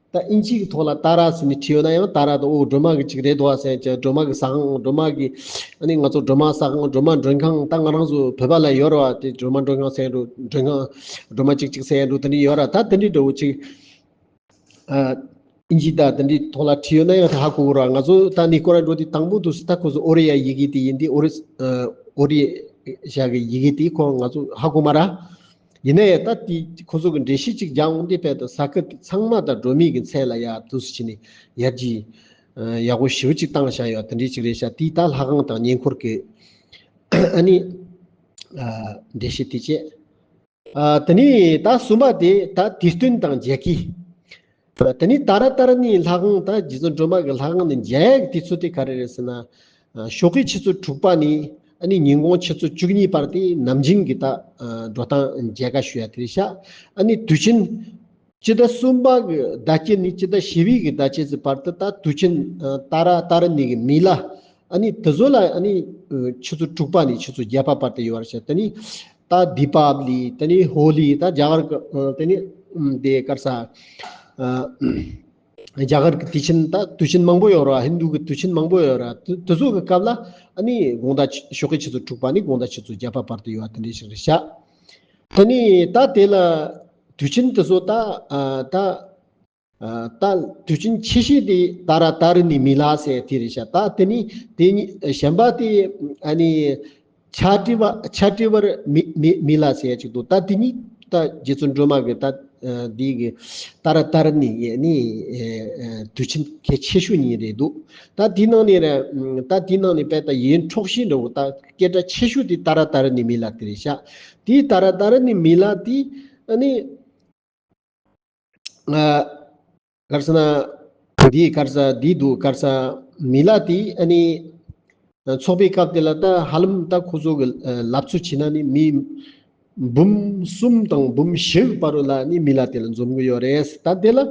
ད་ཨིན་ཇི་གི་ཐོག་ལ་ཏཱ་ར་ཟེར་ནས་བྲིས་ཡོད་ན་ཡང་ཏཱ་ར་དང་ཨོ་སྒྲོལ་མ་གི་ཅིག་རེད་འདུག་ཟེར་གྱི། སྒྲོལ་མ་གི་ཟ་ཁང་། སྒྲོལ་མ་གི་ཨ་ནི་ང་ཚོ་སྒྲོལ་མ་ཟ་ཁང་། སྒྲོལ་མ་མགྲོན་ཁང་། ད་ང་རང་ཚོ་བོད་པ་ལ་ཡོད་རེད་བ། དེ་སྒྲོལ་མ་མགྲོན་ཁང་ཟེར་འགྲོ། མགྲོན་ཁང་སྒྲོལ་མ་ཅིག་ཅིག་ཟེར་འགྲོ། དེ་འདྲ་ཡོད་ར། ད་དེ་འདྲ་འདྲ་བོ་ཅིག་ཨ་ཨིན་ཇི་ད་དེ་འདྲའི་ཐོག་ལ་བྲིས་ཡོད་ན་ཡང་ད་ཧ་གོ་གི་ར། ང་ཚོ་ད་ནི་སྐོར་ར་འགྲོ་དུས་དང་པོ་འདུག་སེ་ད་ཁོ་ཚོ་ཨོ་རི་ཡ་ཡི་གེ་དེ་ཡིན་དུས་ཨོ་རི་ཨ་ཨོ་རི་ཡ་གི་ཡི་གེ་དེ་ཁོ་ང་ཚོ་ཧ་གོ་མ་ར། ཡིན་ན་ཡང་ད་དེ་ཁོ་ཚོ་གི་འགྲེལ་བཤད་ཅིག་རྒྱག་འོང་དུས་དཔེ་ད་ས་ཁུལ་དེ་ཚང་མ་ད་སྒྲོལ་མའི་གི་མཚན་ལ་ཡ་འདུག་སེ་བྱས་ནས་ཡར་རྒྱས་ཨ་ཡག་པོ་ཞེ་པོ་ཅིག་བཏང་བཞག་ཡོད། དེ་འདྲའི་ཅིག་རེད་ཤག་དེ་ད་ལྷ་ཁང་དང་ཉེ་འཁོར་གི་ཨ་ནི་ཨ་འགྲེལ་བཤད་དེ་བྱས། ཨ་དེ་ནས་ད་གསུམ་པ་དེ་ད་དུས་སྟོན་དང་མཇལ་ཁའི། དེ་ནས་ཏཱ་ར་ཏཱ་ར་ནིའི་ལྷ་ཁང་ད་རྗེ་བཙུན་སྒྲོལ་མ་གི་ལྷ་ཁང་ནས་མཇལ་ཡག་གི་དུས་ཚོད་དེ་ག་རེ་རེད་ཟེར་ན། ཨ་ཞོགས་ཀའི་ཆུ་ཚོད་དྲུག་པ་ནས་ཨ་ནི་ཉིན་གུང་ཆུ་ཚོད་བཅུ་གཉིས་བར་དེ་ནམ་རྒྱུན་གྱི་ད་ཨ་འགྲོ་སྟངས་མཇལ་ཁ་ཞུ་ཡ་དེ་རེད་ཤག་ཨ་ནི་དུས་ཆེན་སྤྱི་ཟླ་གསུམ་པ་གི་ཟླ་དཀྱིལ་ནས་སྤྱི་ཟླ་བཞི་པའི་གི་ཟླ་དཀྱིལ་གྱི་བར་དུ་ད་དུས་ཆེན་ཨ་ཏཱ་ར་ཏཱ་ར་ནི་གི་མི་ལ་ཨ་ནི་དེ་ཚོ་ལ་ཨ་ནི་ཨ་ཆུ་ཚོད་དྲུག་པ་ནས་ཆུ་ཚོད་བརྒྱད་པ་བར་དུ་ཡོད་རེད་ཤག་དེ་ནི་ད་དི་པ་ལི། དེ་ནི་ཧོ་ལི། ད་རྒྱ་གར་གི་ཨ་དེ་ནི་ཨ་དེ་ག་རེ་ཟ། ཨ་རྒྱ་གར་གི་དུས་ཆེན་ད་དུས་ཆེན་མང་པོ་ཡོད་ར། ཧིན་རྡུ་གི་དུས་ཆེན་མང་པོ་ཡོད་ར། དེ་དེ་ཚོ་གི་སྐབས་ལ་ཨ་ནི་དགོང་དག་ཆུ་ཞོགས་ཀའི་ཆུ་ཚོད་དྲུག་པ་ནས་དགོང་དག་ཆུ་ཚོད་བརྒྱད་པ་བར་དུ་ཡོད་པ་དེ་འདྲ་ཞིག་རེད་ཤག་དེ་ནི་ད་དེ་ལ་དུས་ཆེན་དེ་ཚོ་ད་ཨ་ད་ཨ་ད་དུས་ཆེན་ཆེ་ཤོས་དེ་ཏཱ་ར་ཏཱ་ར་ནི་མི་ལ་ཟེར་དེ་རེད་ཤག་ད་དེ་ནི་དེ་ནི་གཞན་པ་དེ་ཨ་ནི་ཆ་ཏི་བ་ཆ་ཏི་བར་མི་མི་མི་ལ་ཟེར་ཡ་ཅིག་འདུག་ད་དེ་ནི་ད་རྗེ་བཙུན་སྒྲོལ་མ་གི་ད་ཨ་འདི་གི་ཏཱ་ར་ཏཱ་ར་ནི་ཡེ་ནི་ཨ་ཨ་དུས་ཆེན་གལ་ཆེ་ཤོས་གཉིས་རེད་འདུག་ད་དེ་ནང་ནས་ར་ད་དེ་ནང་ནས་དཔེ་ད་ཡིན་འཕྲོག་བཞིན་འདྲ་བོ་ད་སྐད་གྲགས་ཆེ་ཤོས་དེ་ཏཱ་ར་ཏཱ་ར་ནི་མི་ལ་དེ་རེད་ཤག་དེ་ཏཱ་ར་ཏཱ་ར་ནི་མི་ལ་དེ་ཨ་ནི། ཨ་ག་རེ་ཟེར་ན། འདི་ག་རེ་ཟ་འདི་འདུག་ག་རེ་ཟ། མི་ལ་དེ་ཨ་ནི་ཚོགས་པའི་སྐབས་དེ་ལ་ད་ཧ་ལམ་ད་ཁོ་ཚོ་གི་ལབ་ཚུལ་བྱས་ན་ནི་མི་འབུམ་གསུམ་དང་འབུམ་བཞི་གི་བར་དུ་ལ་ནི་མི་ལ་དེ་ལ་འཛོམས་གི་ཡོད་རེད། ད་དེ་ལ་ཨ་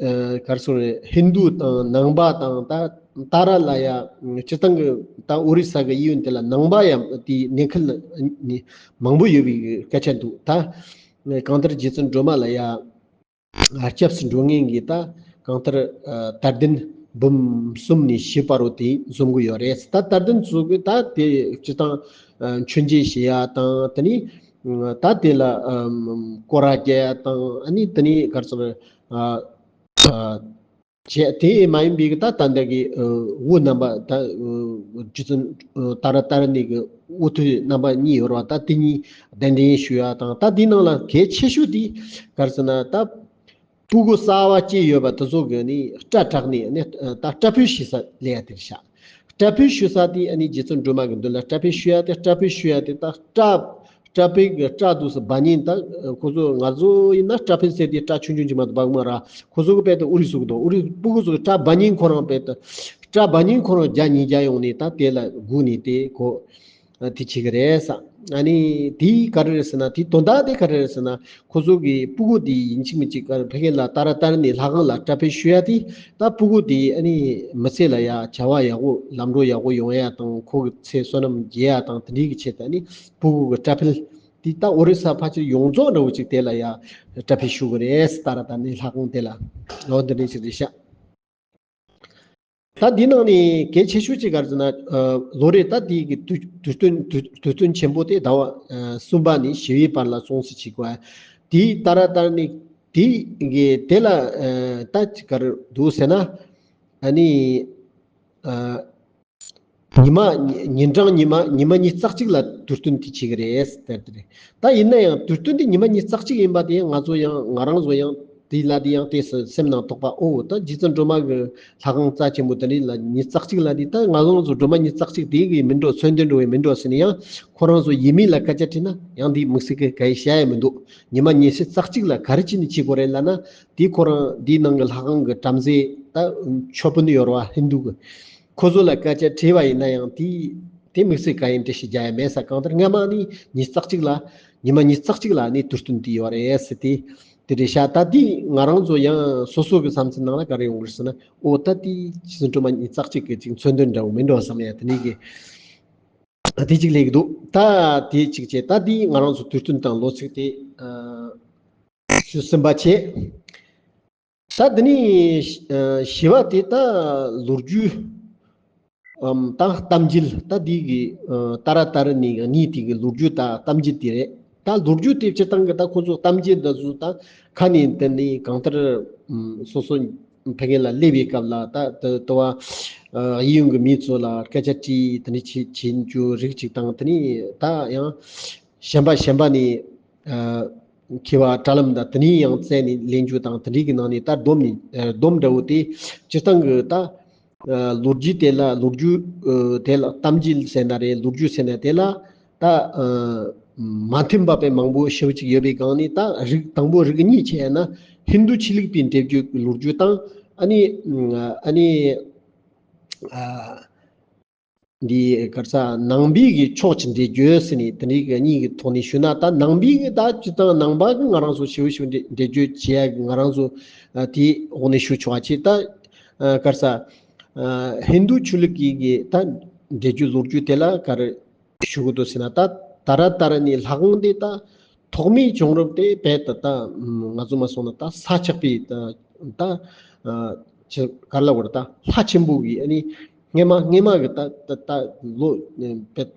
ཨ་ག་རེ་ཟེར་རེད། ཧིན་རྡུ་དང་ནང་པ་དང་ད་ཏཱ་ར་ལ་ཡ་སྤྱིར་བཏང་གི་ད་ཨོ་རི་ས་གི་གཡས་གཡོན་དེ་ལ་ནང་པ་ཡང་དེ་གནས་ཁུལ་ནི་མང་པོ་ཡོད་པའི་སྐད་ཆ་འདུག་ད་གང་ལྟར་རྗེ་བཙུན་སྒྲོལ་མ་ལ་ཡ། ཨ་སྐྱབས་སུ་འགྲོ་མཁན་གྱི་ད་གང་ལྟར་ཨ་དད་ལྡན་ འབུམ་གསུམ་ནས་བཞི་བར་དུ་དེ་འཛོམས་ཀྱི་ཡོད་རེད། ད་དད་ལྡན་ཚོ་གི་ད་དེ་སྤྱིར་བཏང་ཨ་མཆོད་མཇལ་བྱེད་ཡ་དང་། དེ་ནས་ཨ་ད་དེ་ལ་ཨ་སྐོར་ར་རྒྱག་ཡ་དང་། ཨ་ནི་དེ་ནས་ག་རེ་ཟེར། ཨ་ཨ་བྱས། དེ་མ་ཡིན་པའི་གི་ད་ད་ལྟ་གི་ཨ་དབུ་རྣམ་པ། ད་ཨ་རྗེ་བཙུན་ཨ་ཏཱ་ར་ཏཱ་ར་ཎི་གི་དབུ་ཐོད་རྣམ་པ་གཉིས་ཡོད་རེད་བ། ད་དེ་གཉིས་གདན་འདྲེན་ཞུ་ཡ་དང་། ད་དེའི་ནང་ལ་གལ་ཆེ་ཤོས་དེ་ག་རེ་ཟེར་ན། ད་སྤུ་གུ་གསར་བ་སྐྱེས་ཡོད་པ་དེ་ཚོ་གི་ནི་སྐྲ་བྲེགས་ནས་ནི་ད་སྐྲ་ཕུད་བྱེད་ས་ལས་ཡ་དེར་བཞག་སྐྲ་ཕུད་བྱེད་ས་དེ་ཨ་ནི་རྗེ་བཙུན་སྒྲོལ་མ་གི་མདུན་ལ་སྐྲ་ཕུད་བྱེད་ཡ་དེ། སྐྲ་ཕུད་བྱེད་ཡ་དེ་ད་སྐྲ་སྐྲ་ཕུད་ཀྱི་སྐྲ་འདུག་སེ་འབག་ཉིན། ད་ཁོ་ཚོ་ང་ཚོ་ཡིན་ན་སྐྲ་ཕུད་ཟེར་དེ་སྐྲ་ཆུང་ཆུང་ཅིག་མ་གཏོགས་འབག་མ་ར། ཁོ་ཚོ་གི་དཔེ་ད་དབུ་རིས་བཟོ་གི་འདུག་དབུ་རིས། སྤུ་གུ་ཚོ་གི་སྐྲ་འབག་ཉིན་ཁོ་རང་དཔེ་ད་སྐྲ་འབག་ཉིན་ཁོ་རང་རྒྱ་ཉིས་བརྒྱ་ཡོང་ནས་ད་དེ་ལ་སྒུག་ནས། དེ་ཁོ་ཨ་དེ་བྱེད་ཀྱི་རེད་ས། ཨ་ནི་དེ་ག་རེ་རེད་ཟེར་ན། དེ་དོན་དག་དེ་ག་རེ་རེད་ཟེར་ན། ཁོ་ཚོ་གི་སྤུ་གུ་དེ་ཡིན་གཅིག་མིན་གཅིག་ག་རེ་ཕ་གི་ལ་ཏཱ་ར་ཏཱ་ར་ཎི་ལྷ་ཁང་ལ་སྐྲ་ཕུད་ཞུ་ཡ་དེ། ད་སྤུ་གུ་དེ་ཨ་ནི་མི་ཚེ་ལ་ཡ་བྱ་བ་ཡག་པོ་ལམ་འགྲོ་ཡག་པོ་ཡོང་ཡ་དང་། ཁོ་གི་ཚེ་བསོད་ནམས་རྒྱས་ཡ་དང་། དེ་འདྲའི་གི་ཆེད་དུ་ཨ་ནི་སྤུ་གུ་གི་སྐྲ་ཕུད་དེ་ད་ཨོ་རི་ས་ཕལ་ཆེར་ཡོངས་རྫོགས་འདྲ་བོ་ཅིག་དེ་ལ་ཡ་སྐྲ་ཕུད་ཞུ་གི་རེད། ཏཱ་ར་ཏཱ་ར་ཎི་ལྷ་ཁང་དེ་ལ་ལོ་འདི་འདྲ་ཞིག་རེད་ཤག་ད་འདི་ནང་ནས་གལ་ཆེ་ཤོས་ཅིག་ག་རེ་ཟེར་ན། ཨ་ལོ་རེ་ད་དེའི་གི་དུས་དུས་སྟོན་དུས་དུས་སྟོན་ཆེན་པོ་དེ་ཟླ་བ་ཨ་གསུམ་པ་ནས་བཞི་པའི་བར་ལ་སོང་ཟེར་བྱེད་དགོས། དེའི་ཏཱ་ར་ཏཱ་ར་ཎི་དེའི་གི་དེ་ལ་ཨ་ད་ཅིག་ག་རེ་འདུག་ཟེར་ན། ཨ་ནི་ཨ་ཉི་མ་ཉིན་གྲངས་ཉི་མ་ཉི་མ་ཉིས་རྩ་གཅིག་ལ་དུས་སྟོན་དེ་བྱེད་ཀྱི་རེད་ཟེར་དེ་རེད། ད་ཡིན་ན་ཡང་དུས་སྟོན་དེ་ཉི་མ་ཉིས་རྩ་གཅིག་ཡིན་པ་དེ་ང་ཚོ་ཡང་ང་རང་ཚོ་ཡང་དེ་ལ་དེ་ཡང་དེ་སེམས་ནང་དོགས་པ། ཨོ་ད་རྗེ་བཙུན་སྒྲོལ་མ་གི་ལྷ་ཁང་རྩ་ཆེན་པོ་དེ་འདྲ་ལ་ཉིས་རྩ་གཅིག་ལ་དེ། ད་ང་རང་ཚོ་སྒྲོལ་མ་ཉིས་རྩ་གཅིག་དེ་གི་མིན་འགྲོ། མཚོན་དོན་འགྲོ་བའི་མིན་འགྲོ་ཟེར་ནས། ཡང་ཁོ་རང་ཚོ་ཡིན་མིན་ལ་སྐད་ཆ་དྲིས་ན་ཡང་དེ་དམིགས་བསལ་གི་ག་ཡེ་བྱ་ཡ་མི་འདུག་ཉི་མ་ཉི་ཤུ་རྩ་གཅིག་ལ་ག་རེ་བྱས་ནས་བྱེད་དགོས་རེད་ལབ་ན། དེ་ཁོ་རང་དེའི་ནང་གི་ལྷ་ཁང་གི་བྲམ་ཟེ་ད་མཆོད་དཔོན་ཡོད་རེད་བ། ཧིན་དུ་གི། ཁོ་ཚོ་ལ་སྐད་ཆ་དྲིས་པ་ཡིན་ན་ཡང་དེ་དེ་དམིགས་བསལ་ག་ཡེ་འགྲེལ་བཤད་རྒྱག་ཡ་མེད་ས། གང་ལྟར་སྔ་མ་ནི་ཉིས་རྩ་གཅིག་ལ་ཉི་མ་ཉིས་རྩ་གཅིག་ལ་ནི་དུས་སྟོན་དེ་ཡོད་རེད་ཟེར་དེ། དེ་རེད་ཤག་ད་དེ་ང་རང་ཚོ་ཡང་སོ་སོ་གི་བསམ་ཚུལ་ནང་ལ་ག་རེ་ཡོང་གི་རེད་ཟེར་ན། ཨོ་ད་དེ་རྗེ་བཙུན་སྒྲོལ་མ་ཉིས་རྩ་གཅིག་གི་ཅིག་མཚོན་དོན་འདྲ་བོ་མིན་འགྲོ་བསམ་ཡ་དེ་འདྲའི་གི་དེ་ཅིག་སླེབས་ཀྱི་འདུག་ད་དེ་ཅིག་བྱས། ད་དེ་ང་རང་ཚོ་དུས་སྟོན་དང་ལོ་ཚིགས་དེ་ཨ་ཞུས་ཟིན་པ་བྱས། ད་འདི་ནས་ཨ་བཞི་པ་དེ་ད་ལོ་རྒྱུས་ཨམ་ད་གཏམ་རྒྱུད། ད་འདི་གི་ཨ་ཏཱ་ར་ཏཱ་ར་ཎི་གཉིས་དེ་གི་ལོ་རྒྱུས་ད་གཏམ་རྒྱུད་དེ་རེད། ད་ལོ་རྒྱུས་དེ་སྤྱིར་བཏང་གི་ད་ཁོ་ཚོ་གཏམ་རྒྱུད་འདི་ཚོ་ད་ཁ་ནས་འདི་ནས་གང་ལྟར་ཨམ་སོ་སོ་ཕ་གི་ལ་སླེབས་པའི་སྐབས་ལ། ད་དེ་དེ་བ་ཨ་གཡས་གཡོན་གི་མི་ཚོ་ལ་སྐད་ཆ་དྲིས། དེ་ནས་བྱེད་བྱེད་རྒྱུ་རིགས་གཅིག་དང་། དེ་ནས་ད་ཡང་གཞན་པ་གཞན་པ་ནས་ཨ་མཁས་པ་དྲ་ལམ་དང་དེ་ནས་ཡང་བཙལ་ནས་ལེན་རྒྱུ་དང་། དེ་འདྲའི་གི་ནང་ནས་ད་སྡོམ་ནས་ཨ་སྡོམ་འདྲ་བོ་དེ་སྤྱིར་བཏང་གི་ད་ཨ་ལོ་རྒྱུས་དེ་ལ་ལོ་རྒྱུས་ཨ་དེ་ལ་གཏམ་རྒྱུད་ཟེར་ན་རེད། ལོ་རྒྱུས་ཟེར་ན་དེ་ལ་ད་ཨ་མ་མཐུན་པ་དཔེ་མང་པོ་ཞེ་པོ་ཅིག་ཡོད་པའི་སྒང་ནས། ད་རིགས་དང་པོ་རིགས་གཉིས་ཕྱེ་ན། ཧིན་དུ་ཆོས་ལུགས་པའི་འགྲེལ་བརྗོད་ཀྱི་ལོ་རྒྱུས་དང་། ཨ་ནི་ཨ་ནི་ཨ་འདི་ག་རེ་ཟ། ནང་པའི་གི་ཕྱོགས་ཀྱི་འགྲེལ་བརྗོད་ཟེར་ནས་དེ་འདྲའི་གི་གཉིས་ཀྱི་ཐོག་ནས་ཞུས་ན། ད་ནང་པའི་གི་ད་སྤྱིར་བཏང་ནང་པ་གི་ང་རང་ཚོ་ཞེ་པོ་ཞེ་པོ་འགྲེལ་འགྲེལ་བརྗོད་བྱེད་ཡ་གི་ང་རང་ཚོ་ཨ་དེའི་འོག་ནས་ཞུ་ཆོག་པ་བྱས། ད་ཨ་ག་རེ་ཟ། ཨ་ཧིན་དུ་ཆོས་ལུགས་ཀྱི་གི་ད་འགྲེལ་བརྗོད་ལོ་རྒྱུས་དེ་ལ་ག་རེ་ཞུ་གི་འདུག་ཟེར་ན། ད་ཏཱ་ར་ཏཱ་ར་ཎི་ལྷ་ཁང་དེ་ད་ཐོག་མའི་བྱུང་རབས་དེ་རྦད་དེ་ད་ང་ཚོ་མ་སོང་ན་ད་ས་ཆགས་པའི་ད་ད་ཨ་ཅི་ག་རེ་ལབ་དགོས་རེད། ད་ལྷ་ཆེན་པོ་གི་ཨ་ནི་སྔས་མ་སྔས་མ་གི་ད་ད་ད་ལོ་རྦད་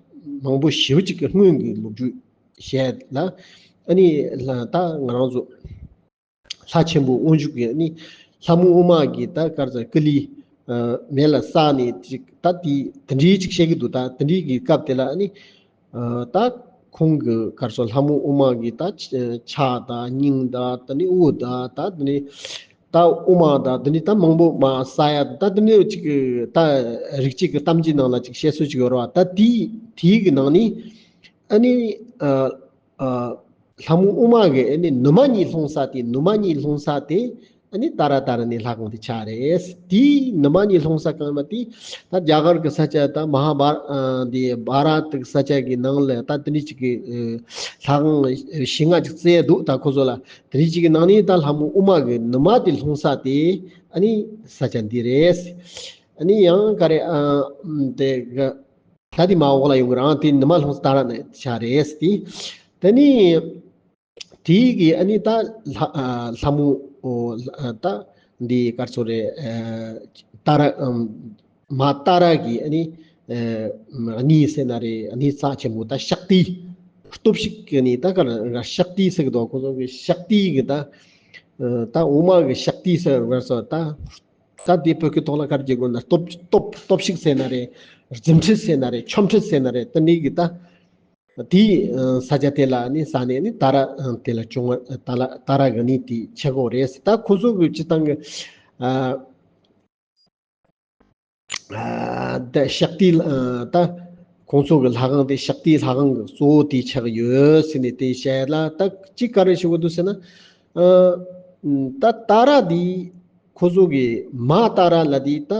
མང་པོ་ཞེ་པོ་ཅིག་གི་སྔོན་གྱི་ལོ་རྒྱུས་བཤད་ལ། ཨ་ནི་ལ་ད་ང་རང་ཚོ་ལྷ་ཆེན་པོ་དབང་ཕྱུག་གི་ཨ་ནི་ལྷ་མོ་ཨུ་མ་གི་ད་ག་རེ་ཟ། ཀུ་ལི་ཨ་མེ་ལ་བསྲེགས་ནས་ཅིག་ད་དེ་དེ་འདྲའི་ཅིག་བཤད་ཀྱི་འདུག་ད་དེ་འདྲའི་གི་སྐབས་དེ་ལ་ཨ་ནི་ཨ་ད་ཁོང་གི་ག་རེ་ཟ། ལྷ་མོ་ཨུ་མ་གི་ད་ཕྱག་དང་སྙིང་དང་། དེ་ནས་དབུ་དང་། ད་དེ་ནས་ད་དབུ་མ་དང་། དེ་ནས་ད་མང་པོ་མར་བསྲེགས་ཡ། ད་དེ་ནས་ཅིག་ད་རིགས་གཅིག་གི་གཏམ་རྒྱུད་ནང་ལ་ཅིག་བཤད་སྲོལ་ཅིག་ཡོད་རེད་བ། ད་དེའི་དེའི་གི་ནང་ནས་ཨ་ནི་ཨ་ཨ་ལྷ་མོ་ཨུ་མ་གི་ཨ་ནི་ནུ་མ་གཉིས་ལྷུང་ས་དེ། ནུ་མ་གཉིས་ལྷུང་ས་དེ་ཨ་ནི་ཏཱ་ར་ཏཱ་ར་ཎི་ལྷ་ཁང་དེ་ཆགས་རེད། དེའི་ནུ་མ་གཉིས་ལྷུང་ས་གང་ཡིན་པ་དེ་ད་རྒྱ་གར་གི་ས་ཆ་ད་མ་ཧཱ་བྷ་ཨ་འདི་བྷ་ར་ཏ་གི་ས་ཆ་གི་ནང་ལ་ད་དེ་འདྲ་ཅིག་གི་ཨ་ལྷ་ཁང་བཞི་ལྔ་ཅིག་བརྩིགས་འདུག་ད་ཁོ་ཚོ་ལ་དེ་འདྲ་ཅིག་གི་ནང་ནས་ད་ལྷ་མོ་ཨུ་མ་གི་ནུ་མ་དེ་ལྷུང་ས་དེ་ཨ་ནི་ས་ཆ་འདི་རེད། ཨ་ནི་ཡང་ག་རེ་ཨ་དེ་ག་ད་དེ་མར་འོག་ལ་ཡོང་གི་རང་དེ་ནུ་མ་ལྷུང་ས་ཏཱ་ར་ནས་ཆགས་རེད་དེ། དེ་ནས་དེའི་གི་ཨ་ནི་ད་ལྷ་ཨ་ལྷ་མོ་ཨོ་ལ་ཨ་ད་འདི་ག་རེ་ཟེར་རེད། ཨ་ ཏཱ་ར་ཨམ་མ་ཏཱ་ར་གི་ཨ་ནི་ཨ་གནས་ཟེར་ན་རེད། གནས་རྩ་ཆེན་པོ་ད་ཤག་ཏི་སྟོབས་ཤུགས་ཀྱི་གནས། ད་ག་ར་ཤག་ཏི་ཟེར་གི་འདུག་ཁོ་ཚོ་གི་ཤག་ཏི་གི་ད་ད་འོག་མ་གི་ཤག་ཏི་ཟེར་བར་སོ་ད། ད་དེ་བོད་ཀྱི་ཐོག་ལ་ག་རེ་བྱེད་དགོས་ན། སྟོབས་སྟོབས་སྟོབས་ཤུགས་ཟེར་ན་རེད། རྫུ་འཕྲུལ་ཟེར་ན་རེད། ཆོ་འཕྲུལ་ཟེར་ན་རེད། དེ་འདྲའི་གི་ད་དེའི་ས་ཆ་དེ་ལ་ནི་ས་ནས་ནི་ཏཱ་ར་དེ་ལ་བྱུང་བ། ཏཱ་ལ་ཏཱ་ར་གི་གནས་དེ་ཆགས་ཀྱི་ཡོད་རེད། ད་ཁོ་ཚོ་གི་སྤྱིར་བཏང་གི་ཨ་ཨ་ད་ཤག་ཏི་ཨ་ད་ཁོང་ཚོ་གི་ལྷ་ཁང་དེ་ཤག་ཏི་ལྷ་ཁང་གི་གཙོ་བོ་དེ་ཆགས་ཡོད་ཟེར་ནས་དེ་བཤད་ལ། ད་གཅིག་ག་རེ་ཞུ་གི་འདུག་ཟེར་ན། ཨ་ད་ཏཱ་ར་དེ་ཁོ་ཚོ་གི་མ་ཏཱ་ར་ལ་དེ་ད་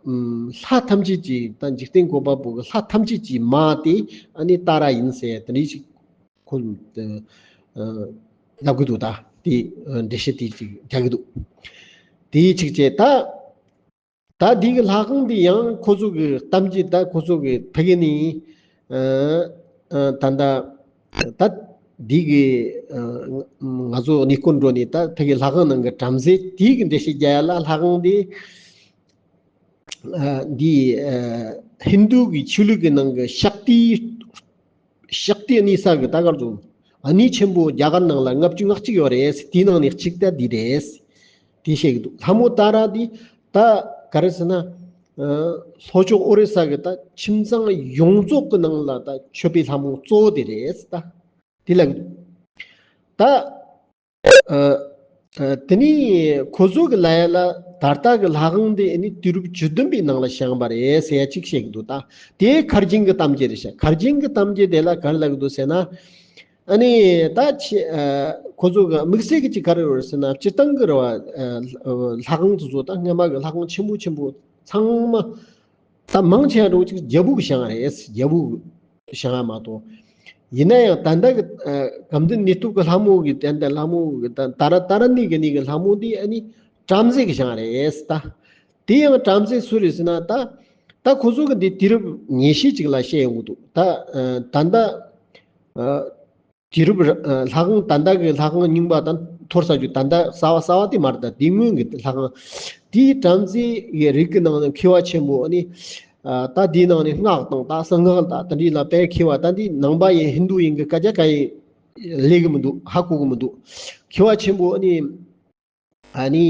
ལྷ་ཐམས་ཅད་ཀྱི་ད་འཇིག་རྟེན་བཀོད་པ་པོ་གི་ལྷ་ཐམས་ཅད་ཀྱི་མ་དེ་ཨ་ནི་ཏཱ་ར་ཡིན་ཟེར་དེ་འདྲ་ཞིག་ཁོ་ཨ་ལབ་གི་འདུག་ད་དེ་ཨ་འགྲེལ་བཤད་དེ་ཅིག་རྒྱག་གི་འདུག་དེ་གཅིག་བྱས། ད་ད་འདི་གི་ལྷ་ཁང་འདི་ཡང་ཁོ་ཚོ་གི་གཏམ་རྒྱུད། ད་ཁོ་ཚོ་གི་ཕ་གི་ནི་ཨ་ཨ་ད་ད་ད་འདི་གི་ཨ་ང་ཚོ་གནས་སྐོར་འགྲོ་ནས་ད་ཕ་གི་ལྷ་ཁང་ནང་གི་བྲམ་ཟེ་དེ་གི་འགྲེལ་བཤད་རྒྱག་ཡ་ལ། ལྷ་ཁང་འདི་ཨ་འདི་ཨ་ཧིན་དུ་གི་ཆོས་ལུགས་ཀྱི་ནང་གི་ཤག་ཏི་ཤག་ཏི་གནས་ས་གི་ད་གར་དུ་གནས་ཆེན་པོ་རྒྱ་གར་ནང་ལ་ལྔ་བཅུ་ང་གཅིག་ཡོད་རེད། དེའི་ནང་ནས་གཅིག་ད་འདི་རེད། དེ་བཤད་གི་འདུག་ལྷ་མོ་ཏཱ་ར་འདི་ད་ག་རེ་ཟེར་ན། ཨ་ལྷོ་ཕྱོགས་ཨོ་རི་ས་གི་ད་ཁྱིམ་ཚང་ཡོངས་རྫོགས་ཀྱི་ནང་ལ་ད་མཆོད་པའི་ལྷ་མོ་གཙོ་བོ་དེ་རེད། ད་དེ་ལ་གི་འདུག་ད་ཨ་ཨ་དེ་ནས་ཁོ་ཚོ་གི་ལ་ཡ་ལ་ད་ལྟ་གི་ལྷ་ཁང་དེ་ཨ་ནི་དུས་རབས་བཅུ་བདུན་པའི་ནང་ལ་བཞེངས་པ་རེད་ཟེར་ཡ་གཅིག་བཤད་གི་འདུག་ད་དེ་ཁར་ཇིང་གི་གཏམ་རྒྱུད་རེད་ཤག་ཁར་ཇིང་གི་གཏམ་རྒྱུད་དེ་ལ་ག་རེ་ལབ་གི་འདུག་ཟེར་ན། ཨ་ནི་ད་ཆེ་ཨ་ཁོ་ཚོ་གི་དམིགས་བསལ་གྱི་ཅིག་ག་རེ་ཡོད་ཟེར་ན། སྤྱིར་བཏང་གི་རེད་བ། ཨ་ལྷ་ཁང་དེ་ཚོ་ད་སྔ་མ་གི་ལྷ་ཁང་ཆེན་པོ་ཆེན་པོ་ཚང་མ་ད་མང་ཆེ་བ་འདྲ་བོ་ཅིག་རྒྱལ་པོ་གི་བཞེངས་རེད། རྒྱལ་པོ་གི་བཞེངས་མ་གཏོགས། ཡིན་ན་ཡང་ད་ལྟ་གི་ཨ་དགའ་ལྡན་གནས་ཐོབ་ཀྱི་ལྷ་མོ་གི་དེ་འདྲ་ལྷ་མོ་གི་ད་ཏཱ་ར་ཏཱ་ར་གནས་གི་གནས་གི་ལྷ་མོ་འདི་ཨ་ནི་བྲམ་ཟེ་གི་བཞེངས་རེད་ད། དེ་ཡང་བྲམ་ཟེ་སུ་རེད་ཟེར་ན། ད་ད་ཁོ་ཚོ་གི་འདི་དུས་རབས་ཉེ་ཤོས་ཅིག་ལ་བཤད་ཡོང་གི་འདུག་ད་ཨ་ད་ལྟ་ཨ་དུས་རབས་ཨ་ལྷ་ཁང་ད་ལྟ་གི་ལྷ་ཁང་རྙིང་པ་དང་ཐོར་ས་རྒྱུ་ད་ལྟ་གསར་བ་གསར་བ་དེ་མ་རེད། ད་དེ་སྔོན་གི་ལྷ་ཁང་དེའི་བྲམ་ཟེ་གི་རིགས་ཀྱི་ནང་ནས་མཁས་པ་ཆེན་པོ་ཨ་ནི་ཨ་ད་དེའི་ནང་ནས་སྔགས་དང་ད་གསང་སྔགས་ད་དེ་འདྲའི་ལ་དཔེ་མཁས་པ། ད་འདི་ནང་པ་ཡིན་ཧིན་དུ་ཡིན་གི་སྐད་ཆ་གང་ཡིན་ལས་གི་མི་འདུག་ཧ་གོ་གི་མི་འདུག་མཁས་པ་ཆེན་པོ་ཨ་ནི་ཨ་ནི་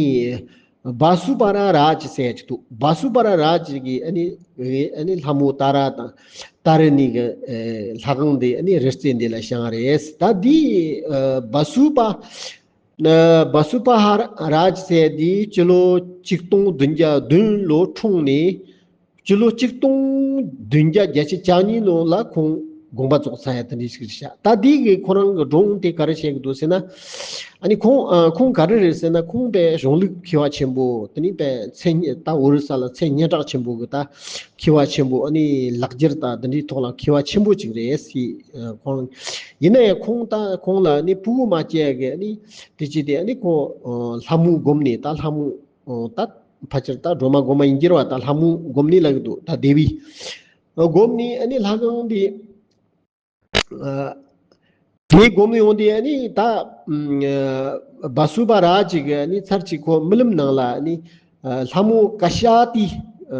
བ་སུ་པ་ར་རཱ་ཇི་ཟེར་ཡ་ཅིག་འདུག་བ་སུ་པ་ར་རཱ་ཇི་གི་ཨ་ནི་ཨ་ནི་ལྷ་མོ་ཏཱ་ར་དང་ཏཱ་ར་གནས་གི་ཨ་ལྷ་ཁང་འདི་ཨ་ནི་རི་རྩེ་འདི་ལ་བཞེངས་རེད། ད་འདི་ཨ་བ་སུ་པ་ཨ་བ་སུ་པ་ཧ་རཱ་ཇི་ཟེར་འདི་སྤྱི་ལོ་ཆིག་སྟོང་བདུན་བརྒྱ་བདུན་ལོ་འཁྲུངས་ནས། སྤྱི་ལོ་ཆིག་སྟོང་བདུན་བརྒྱ་བརྒྱད་ཅུ་གྱ་གཉིས་ལོ་ལ་ཁོང་དགོངས་པ་རྫོགས་ཚར་ཡ་དེ་འདྲ་ཞིག་རེད་ཤག་ད་འདི་གི་ཁོ་རང་གི་སྒྲུང་དེ་ག་རེ་བཤད་ཀྱི་འདུག་ཟེར་ན། ཨ་ནི་ཁོང་ཨ་ཁོང་ག་རེ་རེད་ཟེར་ན། ཁོང་དཔེ་གཞུང་ལུགས་མཁས་པ་ཆེན་པོ། དེ་ནི་དཔེ་མཚན་ད་ཨོ་རི་ས་ལ་མཚན་སྙན་གྲགས་ཆེན་པོ་གི་ད་མཁས་པ་ཆེན་པོ། ཨ་ནི་ལག་འཁྱེར་ད་དེ་འདྲའི་ཐོག་ལ་མཁས་པ་ཆེན་པོ་ཅིག་རེད་ཟེར། ཨ་ཁོང་ཡིན་ན་ཡང་ཁོང་ད་ཁོང་ལ་ཨ་ནི་ཕྲུ་གུ་མ་སྐྱེ་ཡ་གི་ཨ་ནི་དེ་ཅི་དེ་ཨ་ནི་ཁོང་ཨ་ལྷ་མོ་བསྒོམས་ནས། ད་ལྷ་མོ་ཨ་ད་ཕལ་ཆེར་ད་སྒྲོལ་མ་སྒོམ་མ་ཡིན་གྱི་རེད་བ། ད་ལྷ་མོ་བསྒོམས་ནས་ལབ་ཀྱི་འདུག་ད་དེ་བི་ཨ་བསྒོམས་ནས་ཨ་ནི་ལྷ་ཁང་འདི་ཨ་དེ་བསྒོམས་ནས་ཡོང་དུས་ཨ་ནི་ད་ཨ་བ་སུ་པ་རཱ་ཇི་གིས་ཨ་ནི་ཚར་གཅིག་ཁོ་རྨི་ལམ་ནང་ལ་ཨ་ནི་ཨ་ལྷ་མོ་ཀ་ཤ་ཏི་ཨ་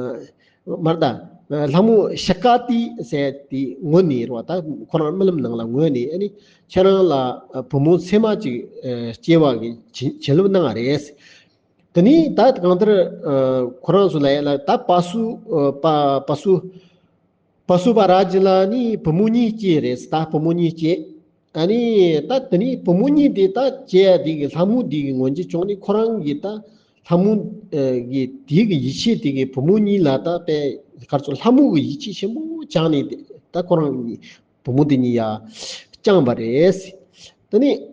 མར་ད་ཨ་ལྷ་མོ་ཤ་ཀ་ཏི་ཟེར་དེ་ངུས་ནས་རེད་བ། ད་ཁོ་རང་རྨི་ལམ་ནང་ལ་ངུས་ནས་ཨ་ནི་ཁྱེད་རང་ལ་ཨ་བུ་མོ་མཚེ་མ་ཅིག་ཨ་སྐྱེ་བ་གི་བྱིན་བྱིན་རླབས་གནང་བ་རེད། དེ་ནས་ད་གང་ལྟར་ཨ་ཁོ་རང་ཚོ་ལ་ཡ་ལ་ད་བ་སུ་ཨ་བ་བ་སུ་བ་སུ་པ་རཱ་ཇི་ལ་ནི་བུ་མོ་གཉིས་སྐྱེས་རེད། ད་བུ་མོ་གཉིས་སྐྱེས། ཨ་ནི་ད་དེ་ནས་བུ་མོ་གཉིས་དེ་ད་སྐྱེས་ཡ་དེ་གི་ལྷ་མོ་དེ་གི་ངོས་འཛིན་བྱུང་ནས། ཁོ་རང་གི་ད་ལྷ་མོ་ཨ་གི་དེ་གི་ཡིད་ཆེས་དེ་གི་བུ་མོ་གཉིས་ལ་ད་དཔེ་ག་རེ་ཟེར། ལྷ་མོ་གི་ཡིད་ཆེས་ཆེན་པོ་བཅངས་ནས། དེ་ད་ཁོ་རང་གི་བུ་མོ་དེ་གཉིས་ཡ་བཅངས་པ་རེད། དེ་ནས།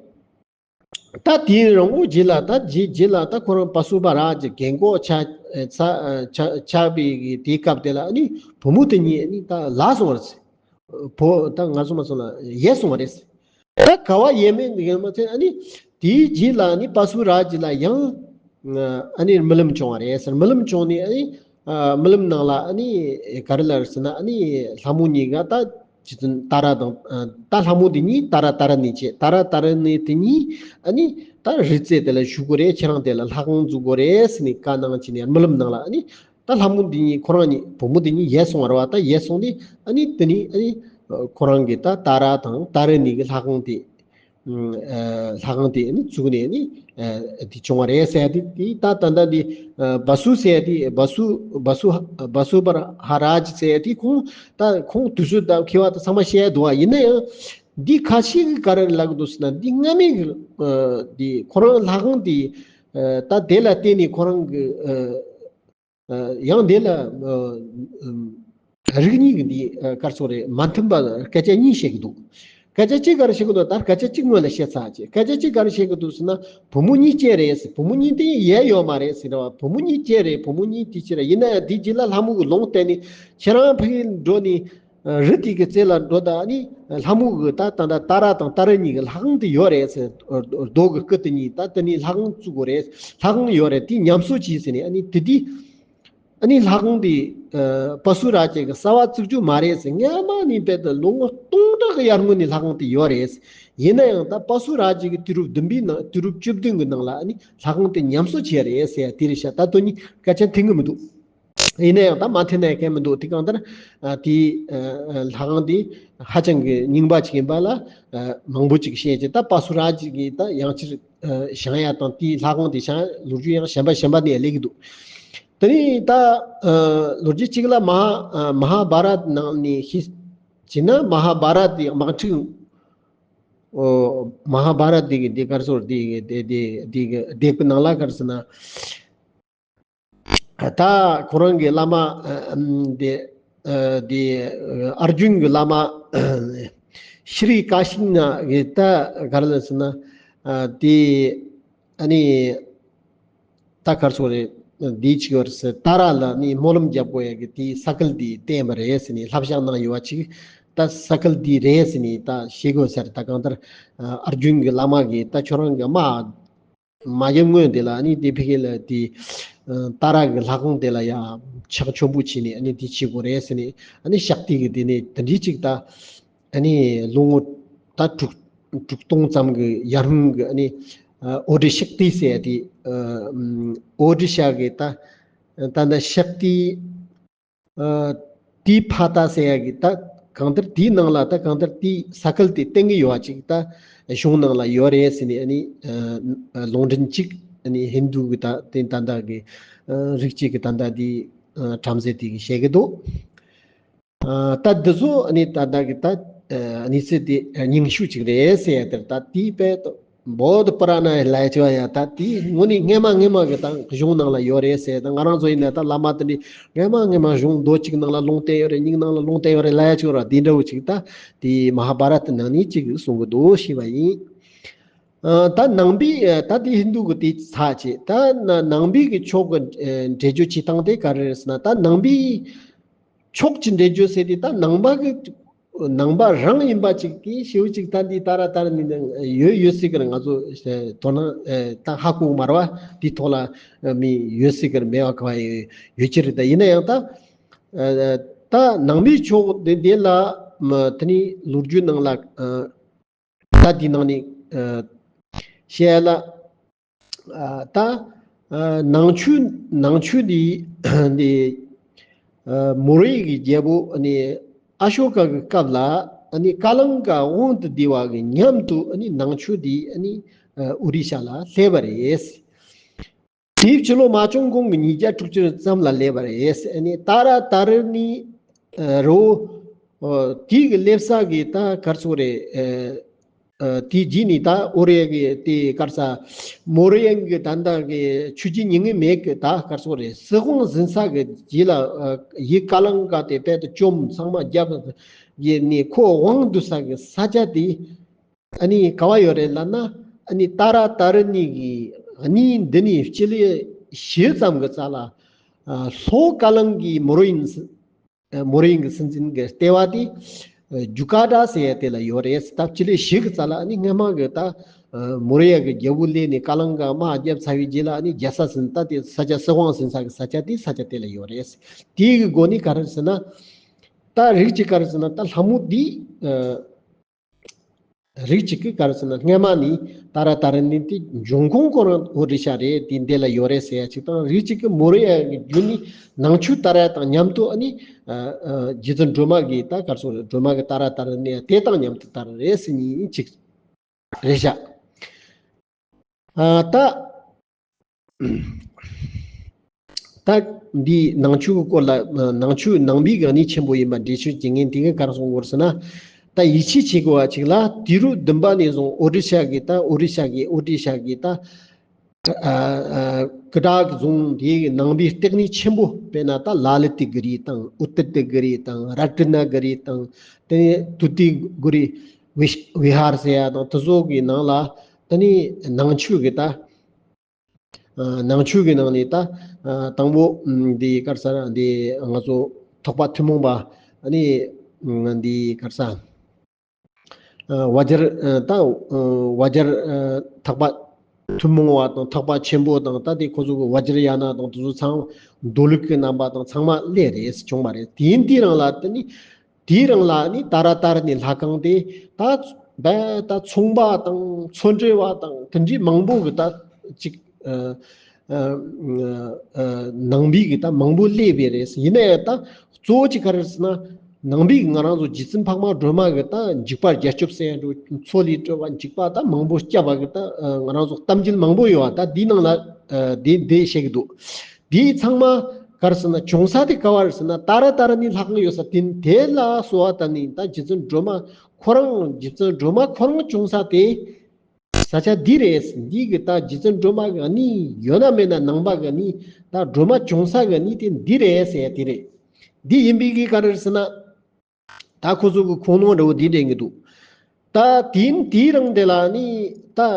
ད་དེའི་རིང་པོ་རྗེས་ལ། ད་རྗེས་རྗེས་ལ་ད་ཁོ་རང་བ་སུ་པ་རཱ་ཇི་རྒན་གོག་ཆགས་ཨ་ཚ་ཨ་ཆགས་ཆགས་པའི་གི་དེའི་སྐབས་དེ་ལ་ཨ་ནི་བུ་མོ་དེ་གཉིས་ཨ་ནི་ད་ལ་སོང་བ་རེད། བུ་ད་ང་ཚོ་མ་སོང་ལ་ཡལ་སོང་བ་རེད། ད་ག་བ་ཡལ་མིན་དེ་ག་མ་ཚད། ཨ་ནི་དེའི་རྗེས་ལ་ཨ་ནི་བ་སུ་པ་རཱ་ཇི་ལ་ཡང་ཨ་ནི་རྨི་ལམ་བྱུང་བ་རེད་ཟེར། རྨི་ལམ་བྱུང་ནས་ཨ་ནི་ཨ་རྨི་ལམ་ནང་ལ་ཨ་ནི་ག་རེ་ལབ་རེད་ཟེར་ན། ཨ་ནི་ལྷ་མོ་གཉིས་ཀ་ད་རྗེ་བཙུན་ཏཱ་ར་དང་། ཨ་ད་ལྷ་མོ་དེ་གཉིས་ཏཱ་ར་ཏཱ་ར་གནས་བྱས། ཏཱ་ར་ཏཱ་ར་གནས་དེ་གཉིས་ཨ་ནི་ད་རི་རྩེ་དེ་ལ་བཞུགས་དགོས་རེད། ཁྱེད་རང་དེ་ལ་ལྷ་ཁང་འཛུགས་དགོས་རེད་ཟེར་ནས་བཀའ་གནང་བྱས་ནས། རྨི་ལམ་ནང་ལ་ཨ་ནི་ ད་ལྷ་མོ་འདི་གཉིས་ཁོ་རང་གཉིས་བུ་མོ་འདི་གཉིས་ཡལ་སོང་བ་རེད་བ། ད་ཡལ་སོང་ནས་ཨ་ནི་དེ་ནས་ཨ་ནི་ཁོ་རང་གི་ད་ཏཱ་ར་དང་ཏཱ་རུ་ཎི་གི་ལྷ་ཁང་དེ། ཨ་ལྷ་ཁང་དེ་ཨ་ནི་བཙུགས་ནས་ཨ་ནི་ཨ་དེ་བྱུང་བ་རེད་ཟེར་ཡ་དེ། དེ་ད་ད་ལྟ་འདི་ཨ་བ་སུ་ཟེར་ཡ་དེ། བ་སུ་བ་སུ་བ་སུ་བར་ཧ་ར་ཇ་ཟེར་ཡ་དེ། ཁོང་ད་ཁོང་དུས་ཚོད་ད་མཁས་པ་ད་ཚང་མ་བཤད་ཡ་འདུག་བ། ཡིན་ན་ཡང་འདི་ཁ་ཤས་ཀྱིས་ག་རེ་ལབ་ཀྱི་འདུག་ཟེར་ན། འདི་སྔ་མའི་གི་ཨ་འདི་ཁོ་རང་ལྷ་ཁང་དེ་ཨ་ད་དེ་ལ་བརྟེན་ནས་ཁོ་རང་གི་ཨ་ཨ་ཡང་དེ་ལ་ཨ་ཨ་རིགས་གཉིས་ཀྱི་འདི་ཨ་ག་རེ་ཟེར་དགོས་རེད། མ་མཐུན་པ་སྐད་ཆ་གཉིས་བཤད་ཀྱི་འདུག་སྐད་ཆ་གཅིག་ག་རེ་བཤད་ཀྱི་འདུག་ད་སྐད་ཆ་གཅིག་སྔོན་ལ་བཤད་ཚར་བྱས། སྐད་ཆ་གཅིག་ག་རེ་བཤད་ཀྱི་འདུག་ཟེར་ན། བུ་མོ་གཉིས་སྐྱེས་རེད་ཟེར། བུ་མོ་གཉིས་དེ་ཡལ་ཡོད་མ་རེད་ཟེར་བ། བུ་མོ་གཉིས་སྐྱེས་རེད། བུ་མོ་གཉིས་དེ་ཕྱིར། ཡིན་ན་ཡང་དེ་རྗེས་ལ་ལྷ་མོ་གི་ལུང་བསྟན་ནས་ཁྱེད་རང་ཕ་གིར་འགྲོ་ནས་ཨ་རི་དེ་གི་རྩེ་ལ་འགྲོ་དང་། ཨ་ནི་ལྷ་མོ་གི་ད་ད་ད་ཏཱ་ར་དང་ཏཱ་རུ་ཎི་གི་ལྷ་ཁང་དེ་ཡོད་རེད་ཟེར། རྡོ་གི་སྐུ་དེ་གཉིས་ད་དེ་ནས་ལྷ་ཁང་བཙུགས་དགོས་རེད། ལྷ་ཁང་ཡོད་རེད། དེ་ཉམས་གསོ་བྱས་ཟེར་ནས། ཨ་ནི་དེ་དུས་ཨ་ནི་ལྷ་ཁང་དེ་ཨ་པ་སུ་ར་ཇ་གི་གསར་པ་བཙུགས་རྒྱུ་མ་རེད་ཟེར། སྔ་མ་ནས་རྦད་དེ་ལོ་ངོ་སྟོང་ཕྲག་གི་ཡར་སྔོན་ནས་ལྷ་ཁང་དེ་ཡོད་རེད། ཡིན་ན་ཡང་ད་པ་སུ་ར་ཇ་གི་དུས་རབས་བདུན་པའི་ནང་། དུས་རབས་བཅུ་བདུན་གི་ནང་ལ་ཨ་ནི་ལྷ་ཁང་དེ་ཉམས་གསོ་བྱས་རེད་ཟེར་ཡ་དེ་རེད་ཤག་ད་དོན་གཉིས་སྐད་ཆ་མཐུན་གི་མི་འདུག་ཡིན་ན་ཡང་ད་མ་མཐུན་ན་ཡང་གལ་མི་འདུག་དེ་གང་ལྟར་ཨ་དེ་ཨ་ཨ་ལྷ་ཁང་དེ་ཧ་ཅང་གི་རྙིང་པ་ཅིག་ཡིན་པ་ལ་ཨ་མང་པོ་ཅིག་བཤད་ཅིང་། ད་པ་སུ་ར་ཇ་གི་ད་ཡང་ཕྱིར་ཨ་བཞེངས་ཡ་དང་དེའི་ལྷ་ཁང་དེ་བཞེངས་ལོ་རྒྱུས་ཡང་གཞན་པ་གཞན་པ་ནས་སླེབས་ཀྱི་འདུག་དེ་ནས་ད་ཨ་ལོ་རྒྱུས་གཅིག་ལ་མ་ཧ་ཨ་མ་ཧཱ་བྷ་རཏ་ནང་ནས་ཤེས་བྱས་ན། མ་ཧཱ་བྷ་རཏ་དེ་དམག་འཁྲུག་ཨོ་མ་ཧཱ་བྷ་རཏ་དེ་གི་དེ་ག་རེ་ཟེར་དེ་དེ་དེ་དེ་གི་དེབ་ཀྱི་ནང་ལ་ག་རེ་ཟེར་ན། ད་ཁོ་རང་གི་བླ་མ་ཨ་ཨམ་དེ་ཨ་དེ་ཨ་ཨར་ཇུན་གྱི་བླ་མ་ཤྲི་ཀ་ཤི་ན་གི་ད་ག་རེ་ལབ་ཟེར་ན། ཨ་དེ་ཨ་ནི་ད་ག་རེ་ཟེར་དགོས་རེད། འདི་ཅིག་ཡོད་རེད་ཟེར། ཏཱ་ར་ལ་ནི་སྨོན་ལམ་རྒྱབ་དགོས་ཡ་གི་དེའི་ས་ཁུལ་དེ་བསྟན་པ་རེད་ཟེར་ནས་བསླབ་བྱ་གནང་ཡོད་པ་ཅིག་ད་ས་ཁུལ་དེ་རེད་ཟེར་ནས་ད་ཤེས་དགོས་ཟེར། ད་གང་ལྟར་ཨ་ཨར་ཇུན་གྱི་བླ་མ་གིས་ད་ཁྱོད་རང་གི་དམག་མ་རྒྱབ་སྔོན་དེ་ལ་ནི་དེ་ཕ་གི་ལ་དེ་ཨ་ཏཱ་ར་གི་ལྷ་ཁང་དེ་ལ་ཡ་ཕྱག་མཆོད་འབུལ་བྱས་ནས་ཨ་ནི་དེ་བྱེད་དགོས་རེད་ཟེར་ནས། ཨ་ནི་ཤཀྟི་གི་དེ་ནས་དེ་འདྲའི་ཅིག་ད་ཨ་ནི་ལོ་ངོ་ད་དྲུག་དྲུག་སྟོང་ཙམ་གི་ཡར་སྔོན་གི་ཨ་ནི་ཨ་ཨོ་ཌི་ཤཀྟི་ཟེར་ཡ་དེ་ཨ་ཨམ་ཨོ་ཌི་ཤ་གི་ད་ད་ད་ཤཀྟི་ཨ་ཏི་པ་ཐ་ཟེར་ཡ་གི་ད་གང་ལྟར་དེའི་ནང་ལ་ད་གང་ལྟར་དེའི་ས་ཁུལ་དེ་བསྟན་གི་ཡོད་པ་ཅིག་ད་གཞུང་ནང་ལ་ཡོད་རེད་ཟེར་ནས། ཨ་ནི་ཨ་ལུང་འདྲེན་ཅིག་ཨ་ནི་ཧིན་དུ་གི་ད་དེ་ད་ད་གི་ཨ་རིགས་གཅིག་གི་ད་ད་དེ་ཨ་བྲམ་ཟེ་དེ་གི་བཤད་གི་འདུག་ཨ་ད་འདི་ཚོ་ཨ་ནི་ད་ལྟ་གི་ད་ཨ་ནི་ཚེ་དེ་ཨ་རྙིང་ཤོས་ཅིག་རེད་ཟེར་ཡ་དེར། ད་དེའི་དཔེ་ད་བོ་དྷ་པུ་ར་ཎ་ལབ་ཡ་ཅིག་ཡ། ད་དེ་དངོས་གནས་སྔ་མ་སྔ་མ་གི་ད་གཞུང་ནང་ལ་ཡོད་རེད་ཟེར། ད་ང་རང་ཚོ་ཡིན་ན་ད་བླ་མ་དེ་འདྲའི་སྔ་མ་སྔ་མ་གཞུང་མདོ་གཅིག་ནང་ལ་ལུང་བསྟན་ཡོད་རེད། རྙིང་ནང་ལ་ལུང་བསྟན་ཡོད་རེད་ལབ་ཡ་ཅིག་ཡོད་ར། དེ་འདྲ་བོ་ཅིག་ད་དེ་མ་ཧཱ་བྷ་རཏ་ནང་ནས་ཅིག་གསུང་གི་འདུག་ཞེས་པ་ཡིན། ཨ་ད་ནང་པའི་ཨ་ད་དེ་ཧིན་དུ་གི་དེ་ཚར་བྱས། ད་ན་ནང་པའི་གི་ཕྱོགས་གི་ཨ་འགྲེལ་བརྗོད་བྱེད་སྟངས་དེ་ག་རེ་རེད་ཟེར་ན། ད་ནང་པའི་ཕྱོགས་ཀྱི་འགྲེལ་བརྗོད་ཟེར་དེ་ད་ནང་པ་གི་ནང་པ་རང་ཡིན་པ་ཅིག་གིས་ཞེའུ་ཅིག་ད་འདི་ད་ར་ད་ར་ནི་ནང་ཡོད་ཡོད་སྲིད་ཀྱི་རེད། ང་ཚོ་དོ་སྣང་ཨེ་ད་ཧ་གོ་མ་རེད་བ། འདི་ཐོག་ལ་ཨེ་མི་ཡོད་སྲིད་ཀྱི་རེད། མེད་པ་ག་བ་ཡོད་ཀྱི་རེད། ད་ཡིན་ན་ཡང་ད་ཨེ་ད་ནང་པའི་ཕྱོགས་དེ་དེ་ལ་མ་དེ་ནི་ལོ་རྒྱུས་ནང་ལ་ཨེ་ད་འདི་ནང་ནས་ཨེ་བཤད་ལ། ཨ་ད་ཨ་ནང་ཆོས་ནང་ཆོས་འདི་འདི་ཨ་མོ་རའི་གི་རྒྱལ་པོ་ནི་ཨ་ཤོ་ཀ་གི་སྐབས་ལ་ཨ་ནི་ཀ་ལང་ཀ་དབང་དུ་བསྡུས་པ་གི་མཉམ་དུ་ཨ་ནི་ནང་ཆོས་འདི་ཨ་ནི་ཨ་ཨོ་རི་ཤ་ལ་སླེབས་པ་རེད། དེའི་ཕྱི་ལོ་མ་ཅུང་གོང་གི་ཉིས་བརྒྱ་དྲུག་ཅུ་ཙམ་ལ་སླེབས་པ་རེད། ཨ་ནི་ཏཱ་ར་ཏཱ་རུ་ཎི་ཨ་རི་བོ་ཨ་དེའི་གི་སླེབས་ས་གི་ད་ག་རེ་ཟེར་དགོས་རེད། ཨ་ཨ་དེའི་རྗེས་ནས་ད་ཨོ་རི་གི་དེ་ག་རེ་ཟེར་མོ་རི་ཡན་གི་ད་ལྟ་གི་ཆོས་རྗེ་ཉི་ངུ་མེད་གི་ད་ག་རེ་ཟེར་དགོས་རེད། སྲིད་དབང་ཟིན་ས་གི་རྗེས་ལ་ཨ་ཡི་ཀ་ལང་ཀ་དེ་དཔལ་དུ་བཅོམ་ཚང་མ་རྒྱབ་ཡི་ནས་ཁོ་དབང་བསྡུ་ས་གི་ས་ཆ་དེ་ཨ་ནི་ག་བ་ཡོད་རེད་ལབ་ན། ཨ་ནི་ཏཱ་ར་ཏཱ་རུ་ཎི་གི་གཉིས་འདི་ནས་སྤྱི་ལེ་བཞི་ཙམ་གི་རྩ་ལ་ཨ་ལྷོ་ཀ་ལང་གི་མོ་རི་ཡན་སྲིད་ཨ་མོ་རི་ཡན་གྱི་སྲིད་འཛིན་གྱི་ལྟེ་བ་དེ་ཨ་ཇུ་ཀ་ཏ་ཟེར་ཡ་དེ་ལ་ཡོད་རེད། ད་སྤྱི་ལེ་བཞི་གི་རྩ་ལ་ཨ་ནི་སྔ་མ་གི་ད་ཨ་མོ་རི་ཡ་གི་རྒྱལ་པོ་སླེབས་ནས་ཀ་ལང་ཀ་དམག་བརྒྱབ་ཚར་བའི་རྗེས་ལ་ཨ་ནི་རྒྱལ་ས་ཟིན་ད་དེ་ས་ཆ་སྲིད་དབང་ཟིན་ས་གི་ས་ཆ་དེ་ས་ཆ་དེ་ལ་ཡོད་རེད། དེའི་གི་སྒོ་ནས་ག་རེ་ཟེར་ན། ད་རིགས་གཅིག་ག་རེ་ཟེར་ན་ད་ལྷ་མོ་འདི་ཨ་ རིགས་གཅིག་གི་ག་རེ་ཟེར་ན་སྔ་མ་ནས་ཏཱ་ར་ཏཱ་ར་ཎི་དེ་འབྱུང་ཁུངས་ཁོ་རང་ཨོ་རི་ཤ་རེད། དེ་འདི་ལ་ཡོད་རེད་ཟེར་ཡ་གཅིག་དང་། རིགས་གཅིག་གི་མོ་རི་ཡ་གི་རྒྱུད་ནས་ནང་ཆོས་དར་ཡ་དང་མཉམ་དུ་ཨ་ནི་རྗེ་བཙུན་སྒྲོལ་མ་གི་ད་ག་རེ་ཟེར་སྒྲོལ་མ་གི་ཏཱ་ར་ཏཱ་ར་ཎི་དེ་དང་མཉམ་དུ་དར་རེད་ཟེར་ནི་གཅིག་རེད་ཤག་ཨ་ད། ད་འདི་ནང་ཆོས་ཀྱི་སྐོར་ལ་ནང་ཆོས་ནང་པའི་གི་གནས་ཆེན་པོ་ཡིན་པ་འགྲེལ་བརྗོད་བྱེད་མཁན་དེ་ག་ག་རེ་གསུང་གི་ཡོད་ཟེར་ན། ད་ཡིད་ཆེས་བྱེད་དགོས་པ་ཅིག་ལ། དུས་རབས་བདུན་པ་ནས་བཟུང་ཨོ་རི་ཤ་གི་ད་ཨོ་རི་ཤ་གི་ཨོ་རི་ཤ་གི་ད་ཀི་ཏཱ་གི་རྫོང་དེའི་ནང་པའི་བསྟི་གནས་ཆེན་པོ་དཔེར་ན་ད་ལ་ལི་ཏི་གི་རི་དང་ཨུ་ཏི་ཏི་གི་རི་དང་ར་ཏི་ན་གི་རི་དང་དེ་ནས་དུ་ཏི་གུ་རི་བི་ཧར་ཟེར་ཡ་དང་དེ་ཚོ་གི་ནང་ལ་དེ་ནས་ནང་ཆོས་གི་ད། ནང་ཆོས་ཀྱི་ནང་ནས་ད་དང་པོ་འདི་ག་རེ་ཟེར་འདི་ང་ཚོ་ཐེག་པ་ཐུན་མོང་པ་ནི་འདི་ག་རེ་ཟེར་བ་ཇར་ད་བ་ཇར་ཐེག་པ་ཐུན་མོང་བ་དང་ཐེག་པ་ཆེན་པོ་དང་ད་དེ་ཁོ་ཚོ་གི་བ་ཇར་ཡ་ན་དང་དེ་ཚོ་ཚང་མདོ་ལུགས་ཀྱི་རྣམ་པ་དང་ཚང་མ་སླེབས་རེད་བྱུང་བ་རེད། དེ་ཡིན་དུས་རང་ལ་དེ་ནི། དེའི་རིང་ལ་ནི་ཏཱ་ར་ཏཱ་ར་ཎི་ལྷ་ཁང་དེ་ད་རྦད་ད་ཚོང་པ་དང་ཚོང་འབྲེལ་བ་དང་དེ་འདྲའི་མང་པོ་གི་ད་ཅིག་ཨ་ཨ་ཨ་ནང་པའི་གི་ད་མང་པོ་སླེབས་པའི་རེད། ཡིན་ན་ཡང་ད་གཙོ་བོ་ཅིག་ག་རེ་རེད་ཟེར་ན། ནང་པའི་གི་ང་རང་ཚོ་རྗེ་བཙུན་འཕགས་མ་སྒྲོལ་མ་གི་ད་འཇིགས་པ་བརྒྱད་སྐྱོབ་ཟེར་ཡ་འགྲོ་མཚོ་ལས་སྒྲོལ་བ་འཇིགས་པ་ད་མང་པོ་བསྐྱབས་པ་གི་ད་ང་རང་ཚོ་གཏམ་རྒྱུད་མང་པོ་ཡོད་པ། ད་འདིའི་ནང་ལ་ཨ་འདི་འདི་བཤད་གི་འདུག་འདི་ཚང་མ་ག་རེ་ཟེར་ན་བྱུང་ས་དེ་ག་བ་རེད་ཟེར་ན། ཏཱ་ར་ཏཱ་ར་ཎི་ལྷ་ཁང་ཡོད་ས་དེ་དེ་ལ་གསོལ་བ་བཏབ་ནས་ད་རྗེ་བཙུན་སྒྲོལ་མ་ཁོ་རང་རྗེ་བཙུན་སྒྲོལ་མ་ཁོ་རང་བྱུང་ས་དེ་ས་ཆ་འདི་རེད། འདི་གི་ད་རྗེ་བཙུན་སྒྲོལ་མ་གི་གནས་ཡོད་ན་མེད་ན་ནང་པ་གི་གནས་ད་སྒྲོལ་མ་བྱུང་ས་གི་གནས་དེ་འདི་རེད་ཟེར་ཡ་དེ་རེད། འདི་ཡིན་པའི་གི་ག་རེ་རེད་ཟེར་ན། ད་ཁོ་ཚོ་གི་ཁུངས་ལུང་འདྲ་བོ་འདི་འདྲེན་གི་འདུག་ད་དེ་དེའི་རིང་དེ་ལ་ནི་ད་ཨ་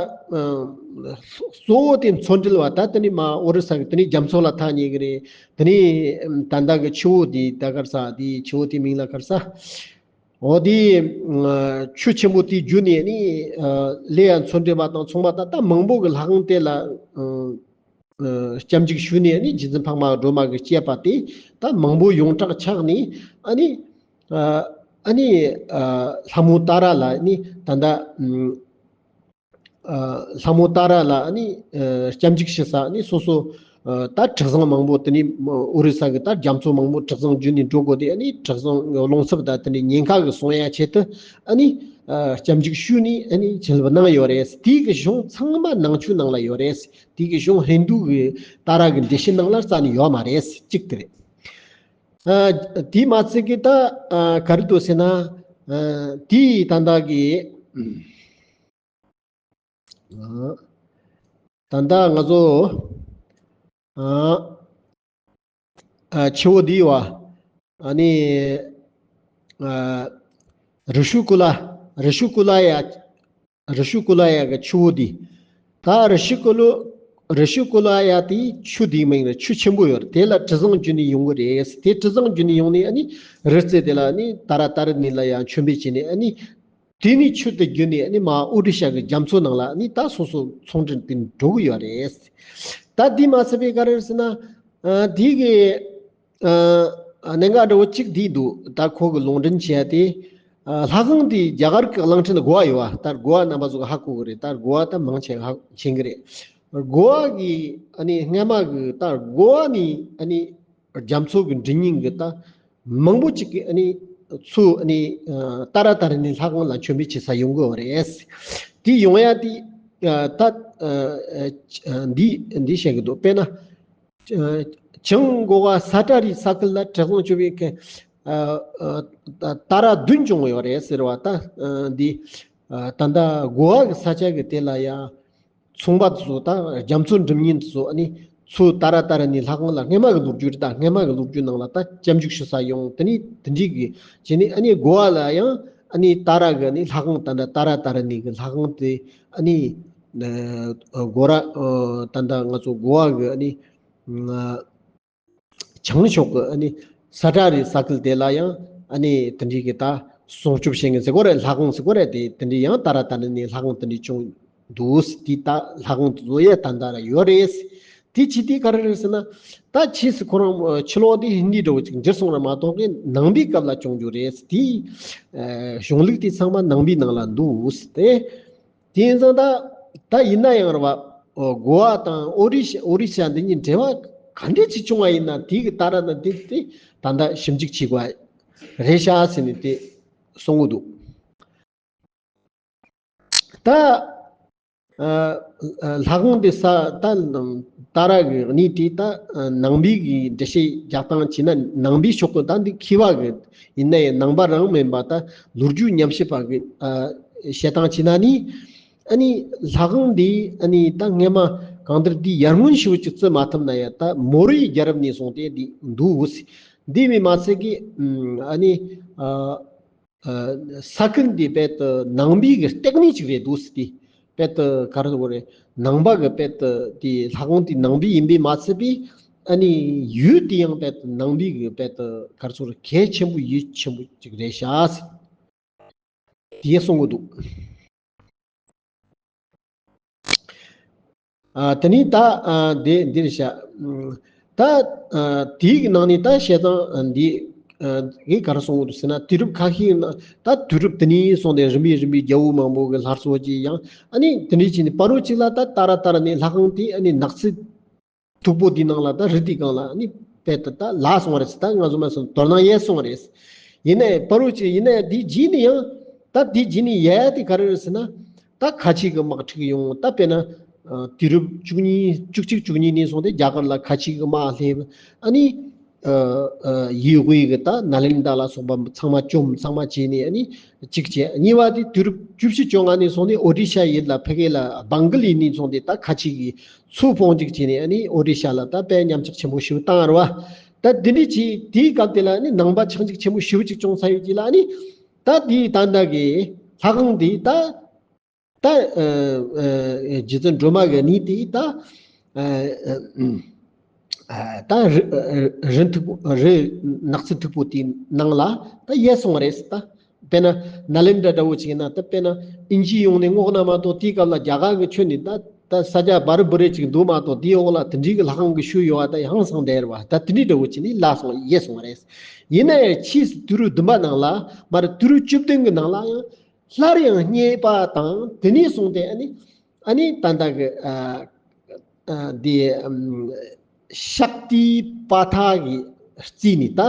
གཙོ་བོ་དེ་མཚོ་འབྲེལ་བ་ད་དེ་ནི་མ་ཨོ་རི་ས་གི་དེ་ནི་རྒྱ་མཚོ་ལ་ཐག་ཉེ་གི་རེད། དེ་ནི་ད་ལྟ་གི་ཆུ་བོ་དེ་ད་ག་རེ་ཟེར་དེ་ཆུ་བོ་དེ་མིང་ལ་ག་རེ་ཟེར། འོ་དེ་ཆུ་ཆེན་པོ་དེའི་རྒྱུད་ནས་ནི་ལས་ཡ་མཚོ་འབྲེལ་བ་དང་ཚོང་པ་ད་ད་མང་པོ་གི་ལྷ་ཁང་དེ་ལ། སྐྱབས་འཇུག་ཞུས་ནས་ནི་རྗེ་བཙུན་འཕགས་མ་སྒྲོལ་མ་གི་སྐྱེས་པ་དེ་ད་མང་པོ་ཡོངས་གྲགས་ཆགས་ནས་ཨ་ནི་ཨ་ནི་ལྷ་མོ་ཏཱ་ར་ལ་ནི་ད་ལྟ་ལྷ་མོ་ཏཱ་ར་ལ་ནི་སྐྱབས་འཇུག་ཞུ་ས་ནི་སོ་སོ་ད་གྲུ་གཟིངས་མང་པོ་དེ་ནི་ཨོ་རི་ས་གི་ད་རྒྱ་མཚོ་མང་པོ་གྲུ་གཟིངས་བརྒྱུད་ནས་འགྲོ་དགོས་དེ་ཨ་ནི་གྲུ་གཟིངས་རླུང་འཚུབ་ད་དེ་ནི་ཉེན་ཁ་གི་སོང་ཡ་ཆེད་དུ་ཨ་ནི་སྐྱབས་འཇུག་ཞུས་ནས་ཨ་ནི་བྱིན་རླབས་གནང་ཡོད་རེད། དེའི་གི་གཞུང་ཚང་མ་ནང་ཆོས་ནང་ལ་ཡོད་རེད། དེ་གི་གཞུང་ཧིན་རྡུ་གི་ཏཱ་ར་གི་འགྲེལ་བཤད་ནང་ལ་རྩ་ནས་ཡོད་མ་རེད། གཅིག་དེ་རེད། ཨ་དེ་མ་ཚད་གི་ད་ཨ་ག་རེ་འདུག་ཟེར་ན། ཨ་དེ་ད་ལྟ་གི་ཨ་ད་ལྟ་ང་ཚོ་ཨ་ཨ་ཆུ་བོ་འདི་བ་ཨ་ནི་ཨ་རི་ཤུ་ཀུ་ལ་རི་ཤུ་ཀུ་ལ་ཡ། རི་ཤུ་ཀུ་ལ་ཡ་གི་ཆུ་བོ་འདི། ད་རི་ཤུ་ཀུ་ལུ་རི་ཤུ་ཀུ་ལ་ཡ་དེའི་ཆུ་འདིའི་མིང་ལ་ཆུ་ཆེན་པོ་ཡོད་རེད། དེ་ལ་གྲུ་གཟིངས་བརྒྱུད་ནས་ཡོང་གི་རེད། དེ་གྲུ་གཟིངས་བརྒྱུད་ནས་ཡོང་ནས་ཨ་ནི་རི་རྩེ་དེ་ལ་ཨ་ནི་ཏཱ་ར་ཏཱ་ར་ཎི་ལ་ཡང་མཆོད་འབུལ་བྱས་ནས་ཨ་ནི་དེ་ནས་ཆུ་དེ་བརྒྱུད་ནས་ཨ་ནི་མ་ཨོ་རི་ཤ་གི་རྒྱ་མཚོ་ནང་ལ་ཨ་ནི་ད་སོ་སོ་ཚོང་འབྲེལ་དེ་འགྲོ་གི་ཡོད་རེད། ད་དེ་མ་ཚད་པའི་ག་རེ་རེད་ཟེར་ན། ཨ་དེ་གི་ཨ་གནད་འགག་འདྲ་བོ་གཅིག་འདི་འདུག་ད་ཁོ་གི་ལུང་འདྲེན་བྱས་ཏེ། ཨ་ལྷ་ཁང་དེ་རྒྱ་གར་གྱི་གླིང་ཕྲན་གོ་བ་ཡོད་བ། ད་གོ་བ་རྣམ་པ་ཚོ་གི་ཧ་གོ་གི་རེད། ད་གོ་བ་ད་མང་ཆེ་ཧ་མཁྱེན་གི་རེད། གོ་བ་གི་ཨ་ནི་སྔ་མ་གི་ད་གོ་བ་ནི་ཨ་ནི་རྒྱ་མཚོ་གི་མགྲིན་སྙིང་གི་ད་མང་པོ་གཅིག་གི་ཨ་ནི་ཚུར་ཨ་ནི་ཨ་ཏཱ་ར་ཏཱ་ར་ཎི་ལྷ་ཁང་ལ་མཆོད་འབུལ་བྱེད་ས་ཡོང་གི་ཡོད་རེད། དེ་ཡོང་ཡ་དེ་ཨ་ད་ཨ་ཨ་འདི་འདི་བཤད་གི་འདུག་དཔེར་ན། བྱང་གོ་ག་ས་ཏྲ་རི་ས་ཁུལ་ལ་གྲུ་གཟིངས་བརྒྱུད་པའི་ཁ་ཨ་ཨ་ཏཱ་ར་བདུན་བྱུང་ཡོད་རེད་ཟེར་བ། ད་ཨ་འདི་ཨ་ད་ལྟ་གོ་བ་གི་ས་ཆ་གི་དེ་ལ་ཡ་ཚོང་པ་དེ་ཚོ་ད་རྒྱ་མཚོ་འགྲིམ་མཁན་དེ་ཚོ་ཨ་ནི་ཚུར་ཏཱ་ར་ཏཱ་ར་ཎི་ལྷ་ཁང་ལ་སྔ་མ་གི་ལོ་རྒྱུས་རེད། ད་སྔ་མ་གི་ལོ་རྒྱུས་ནང་ལ་ད་སྐྱབས་འཇུག་ཞུ་ས་ཡོང་། དེ་ནི་དེ་འདྲའི་གི་བྱས་ནས་ཨ་ནི་གོ་བ་ལ་ཡང་ཨ་ནི་ཏཱ་ར་གི་ཨ་ནི་ལྷ་ཁང་ད་ལྟ་ཏཱ་ར་ཏཱ་ར་ཎི་གི་ལྷ་ཁང་དེ་ཨ་ནི་ཨ་གོ་ར་ཨ་ད་ལྟ་ང་ཚོ་གོ་བ་གི་ཨ་ནི། བྱང་ཕྱོགས་ཀྱི་ཨ་ནི་ས་ཏྲ་རི་ས་ཁུལ་དེ་ལ་ཡང་ཨ་ནི་དེ་འདྲའི་གི་ད་སྲུང་སྐྱོབ་བྱེད་མཁན་ཟེར་དགོས་རེད། ལྷ་ཁང་ཟེར་དགོས་རེད། དེ་དེ་འདྲའི་ཡང་ཏཱ་ར་ཏཱ་ར་ཎི་ལྷ་ཁང་དེ་འདྲའི་བྱུང་འདུག་དེ་ད་ལྷ་ཁང་དེ་ཚོ་ཡང་ད་ལྟ་ར་ཡོད་རེད། དེ་ཅི་དེ་ག་རེ་རེད་ཟེར་ན། ད་ཕྱིས་སུ་ཁོ་རང་ཕྱི་ལོགས་དེ་ཧིན་དི་འདྲ་བོ་ཅིག་འགྱུར་སོང་ར་མ་གཏོགས་ཀྱི་ནང་པའི་སྐབས་ལ་བྱུང་རྒྱུ་རེད། དེའི་གཞུང་ལུགས་དེ་ཚང་མ་ནང་པའི་ནང་ལ་འདུག་སྟེ། དེ་ཡིན་ཙང་ད་ད་ཡིན་ན་ཡང་རེད་བ། གོ་བ་དང་ཨོ་རི་ཤ་ཨོ་རི་ཤ་འདི་གཉིས་འབྲེལ་བ་ག་འདྲས་ཅིག་བྱུང་བ་ཡིན་ན། དེ་གི་ད་ར་ན་དེ་དེ་ད་ལྟ་ཞིབ་འཇུག་བྱེད་དགོས་རེད་ཤག་ཟེར་ནས་དེ་གསུང་གི་འདུག་ད་ལྷ་ཁང་དེ་ས་ད་ད་ར་གི་གནས་དེ་ད་ནང་པའི་གི་འགྲེལ་བཤད་རྒྱག་སྟངས་བྱས་ན། ནང་པའི་ཕྱོགས་ཀྱི་ད་འདི་མཁས་པ་གི་ཡིན་ན་ཡང་ནང་པ་རང་མིན་པ་ད་ལོ་རྒྱུས་ཉམས་ཞིབ་པ་གི་བཤད་སྟངས་བྱས་ན་ནི། ཨ་ནི་ལྷ་ཁང་འདི་ཨ་ནི་ད་སྔས་མ་གང་ལྟར་འདི་ཡར་སྔོན་ཞེ་པོ་ཅིག་བརྩི་མ་ཐུབ་ན་ཡང་། ད་མོ་རའི་རྒྱལ་རབས་ནས་བཟུང་སྟེ་འདི་འདུག་འདི་མིན་མ་ཚད་ཀྱི་ཨ་ནི་ས་ཁུལ་འདི་དཔེ་དུ་ནང་པའི་གི་ལྟེ་གནས་ཅིག་རེད་འདུག་ཟེར། དེ་དཔེ་དུ་ག་རེ་ཟེར་དགོས་རེད། ནང་པ་གི་དཔེ་དུ་དེ་ལྷ་ཁང་དེ་ནང་པའི་ཡིན་པས་མ་ཚད་པའི། ཨ་ནི་ཡུལ་དེ་ཡང་དཔེ་དུ་ནང་པའི་གི་དཔེ་དུ་ག་རེ་ཟེར་དགོས་རེད། གལ་ཆེན་པོ་ཡུལ་ཆེན་པོ་ཅིག་རེད་ཤག་ཟེར། དེ་གསུང་གི་འདུག་ཨ། དེ་ནས་ད་ཨ་དེ་འདིར་བཞག་ད་ཨ་དེའི་ནང་ནས་ད་བཤད་སྟངས་འདི་ཨ་གིས་ག་རེ་གསུང་གི་འདུག་ཟེར་ན། དུས་རབས་ཁ་ཤས་ནང་ད་དུས་རབས་དེ་ནས་བཟུང་སྟེ་རིམ་པས་རིམ་པས་རྒྱལ་པོ་མང་པོ་གི་སླར་གསོ་བྱས། ཡང་ཨ་ནི་དེ་འདྲ་བྱས་ནས་བར་དུ་གཅིག་ལ་ད་ད་ར་ད་ར་ནས་ལྷ་ཁང་དེ་ཨ་ནི་ནགས་ཚལ་མཐུག་པོ་དེའི་ནང་ལ་ད་རི་དེའི་སྒང་ལ་ཨ་ནི་དཔེ་ད་ད་ལྷག་སོང་བ་རེད་ཟེར། ད་ང་ཚོ་མ་སོང་དོ་སྣང་ཡལ་སོང་བ་རེད། ཡིན་ནའི་བར་དུ་གཅིག་ཡིན་ནའི་དེའི་རྗེས་ནས་ཡང་ད་དེའི་རྗེས་ནས་ཡལ་དེ་ག་རེ་རེད་ཟེར་ན། ད་ཁ་ཆེ་གི་དམག་འཁྲུག་ཡོང་། ད་དཔེར་ན་ཨ་དུས་རབས་བཅུ་གཉིས་བཅུ་གཅིག་བཅུ་གཉིས་ནས་བཟུང་སྟེ་རྒྱ་གར་ལ་ཁ་ཆེ་གི་དམག་སླེབས། ཨ་ནི་ཨ་ཨ་ཡུལ་དབུས་ཀྱི་ད་ནཱ་ལེནྡྲ་ལ་སོགས་པ་ཚང་མ་བཅོམ། ཚང་མ་བྱས་ནས་ཨ་ནི་གཅིག་བྱས། གཉིས་པ་དེ་དུས་རབས་བཅུ་བཞི་བཅོ་ལྔ་ནས་བཟུང་ནས་ཨོ་རི་ཤ་ཡུལ་ལ་ཕ་གི་ལ་བང་ག་ལི་ནས་བཟུང་སྟེ་ད་ཁ་ཆེ་གི་མཚོ་འཕངས་གཅིག་བྱས་ནས་ཨ་ནི་ཨོ་རི་ཤ་ལ་ད་དཔེ་ཉམས་ཆག་ཆེན་པོ་ཞེ་པོ་བཏང་ར་བ། ད་དེ་འདྲ་བྱས། དེའི་སྐབས་དེ་ལ་ཨ་ནི་ནང་པ་ཆག་འཇིག་ཆེན་པོ་ཞེ་པོ་ཅིག་བྱུང་ཚར་ཡོད་ཀྱི་ལ། ཨ་ནི་ད་དེའི་ད་ལྟ་གི་ལྷ་ཁང་དེ་ད་ད་ཨ་ཨ་རྗེ་བཙུན་སྒྲོལ་མ་གི་གནས་དེ་ད་ཨ་ཨ་ད་རི་ཨ་རི་མཐུག་པོ་རི་ནགས་ཚལ་མཐུག་པོ་དེའི་ནང་ལ་ད་ཡལ་སོང་བ་རེད་ད། དཔེར་ན་ནཱ་ལེནྡྲ་འདྲ་བོ་ཅིག་ཡིན་ན། ད་དཔེར་ན་དབྱིན་ཇི་ཡོང་ནས་སྔོག་ན་མ་གཏོགས། དེའི་སྐབས་ལ་རྒྱ་གར་གི་ཆོས་ནི་ད་ད་ས་ཆ་སྦ་རི་སྦུ་རི་ཅིག་འདུག་མ་གཏོགས། དེའི་འོག་ལ་དེ་འདྲའི་གི་ལྷ་ཁང་གི་ཤུལ་ཡོད་པ་ད་ཧང་སང་བསྡད་རེད་བ། ད་དེ་འདྲའི་འདྲ་བོ་ཅིག་ནི་ལྷག་སོང་ཡལ་སོང་བ་རེད། ཡིན་ན་ཡང་ཕྱིས་སུ་དུས་རབས་བདུན་པ་ནང་ལ། མ་རེད། དུས་རབས་བཅུ་བདུན་གི་ནང་ལ་ཡང་སླར་ཡང་རྙེད་པ་དང་། དེ་ནས་བཟུང་སྟེ་ཨ་ནི་ཨ་ནི་ད་ལྟ་གི་ཨ་ཨ་དེ་ཨམ་ཤཀྟི་པ་ཐ་གི་རྩིས་ནི་ད་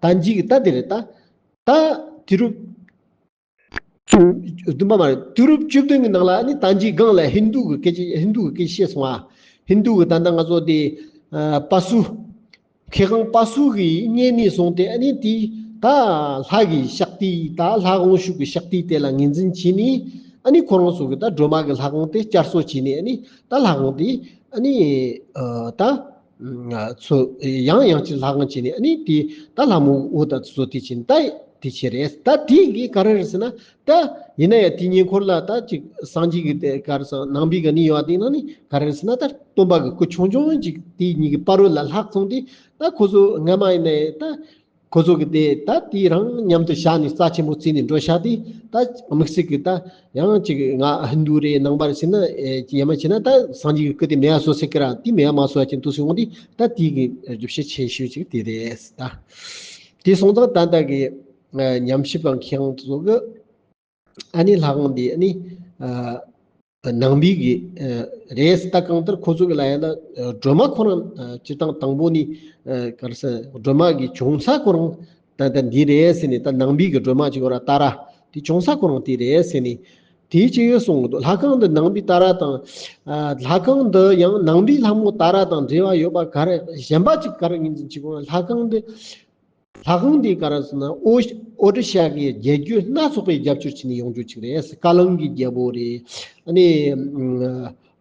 ད་འཇིག་ད་དེ་རེད་ད། ད་དུས་རབས་བདུན་པ་མ་རེད། དུས་རབས་བཅུ་བདུན་གྱི་ནང་ལ་ནི་ད་འཇིག་སྒང་ལ་ཧིན་རྡུ་གི་སྐད་ཆ། ཧིན་རྡུ་གི་སྐད་ཆ་བཤད་སོང་ཨ། ཧིན་རྡུ་གི་ད་ལྟ་ང་ཚོ་དེ་ཨ་པ་སུ། མཁས་དབང་པ་སུ་གིས་རྙེད་ནས་བཟུང་སྟེ་ཨ་ནི་དེ་ད་ལྷ་གི་ཤཀྟི། ད་ལྷ་དབང་ཕྱུག་གི་ཤཀྟི་དེ་ལ་ངོས་འཛིན་བྱས་ནས། ཨ་ནི་ཁོ་རང་ཚོ་གི་ད་སྒྲོལ་མ་གི་ལྷ་ཁང་དེ་བསྐྱར་གསོ་བྱས་ནས། ཨ་ནི་ད་ལྷ་ཁང་དེ་ཨ་ནི་ཨ་ད་ང་ཚོ་ཡང་ཡང་ཅིག་ལྷ་ཁང་བྱས་ནས། ཨ་ནི་དེ་ད་ལྷ་མོ་འོ་ད་ཚོ་དེ་བྱས་ནས་ད་དེ་བྱས་རེད། ད་དེ་གི་ག་རེ་རེད་ཟེར་ན། ད་ཡིན་ན་ཡང་དེའི་ཉེ་འཁོར་ལ་ད་ཅིག་སངས་རྒྱས་ཀྱི་དེ་ག་རེ་ཟེར། ནང་པའི་གི་གནས་ཡོད་པ་དེ་ནང་ནས་ག་རེ་རེད་ཟེར་ན། ད་སྟོན་པ་གི་སྐུ་ཆུང་ཆུང་ཅིག་དེ་གཉིས་ཀྱི་བར་རོ་ལ་ལྷག་སོང་སྟེ། ད་ཁོ་ཚོ་སྔ་མ་ཡིན་ནའི་ད་ཁོ་ཚོ་གི་དེ་ད་དེ་རང་མཉམ་དུ་བཞག་ནས་རྩ་ཆེན་པོ་བརྩིས་ནས་འགྲོ་ཤག་དེ། ད་དམིགས་བསལ་གྱི་ད་ཡང་ཅིག་ང་ཧིན་རྡུ་རེད་ནང་པ་རེད་ཟེར་ན། ཨེ་ཡ་མ་བྱས་ན་ད་སངས་རྒྱས་ཀྱི་སྐུ་དེ་མེད་པ་བཟོ་སྲིད་ཀི་ར། དེ་མེད་པ་མ་བཟོ་བ་ཅན་དུ་སོང་དེ། ད་དེ་གི་སྒྲུབ་བྱེད་ཆེ་ཤོས་ཅིག་དེ་རེད་ད། དེ་སོང་ཙང་ད་ལྟ་གི་ཨ་ཉམས་ཞིབ་པ་མཁས་དབང་ཚོ་གི་ཨ་ནི་ལྷ་ཁང་འདི་ཨ་ནི་ཨ་ནང་པའི་གི་ཨ་རེད་ཟེར། ད་གང་ལྟར་ཁོ་ཚོ་གི་ལ་ཡ་ད་ཨ་སྒྲོལ་མ་ཁོ་རང་ཨ་སྤྱིར་བཏང་དང་པོ་ནི་ཨ་ག་རེ་ཟེར། སྒྲོལ་མ་གི་བྱུང་ས་ཁོ་རང་ད་ད་འདི་རེད་ཟེར་ནས། ད་ནང་པའི་གི་སྒྲོལ་མ་ཅིག་ཡོད་ར། ཏཱ་ར། དེ་བྱུང་ས་ཁོ་རང་དེ་རེད་ཟེར་ནས། དེ་ཅིག་གསུང་གི་འདུག་ལྷ་ཁང་འདི་ནང་པའི་ཏཱ་ར་དང་། ཨ་ལྷ་ཁང་འདི་ཡང་ནང་པའི་ལྷ་མོ་ཏཱ་ར་དང་འབྲེལ་བ་ཡོད་པ་ག་རེ། གཞན་པ་ཅིག་ག་རེ་ངོས་འཛིན་བྱེད་དགོས། ལྷ་ཁང་འདི་ལྷ་ཁང་འདི་ག་རེ་ཟེར་ན། ཨོ་ཨོ་རི་ཤ་གི་རྒྱལ་རྒྱུད་སྣ་ཚོགས་པའི་རྒྱབ་སྐྱོར་བྱས་ནས་ཡོང་རྒྱུ་ཅིག་རེད། ཀ་ལང་གི་རྒྱལ་པོ་རེད། ཨ་ནི་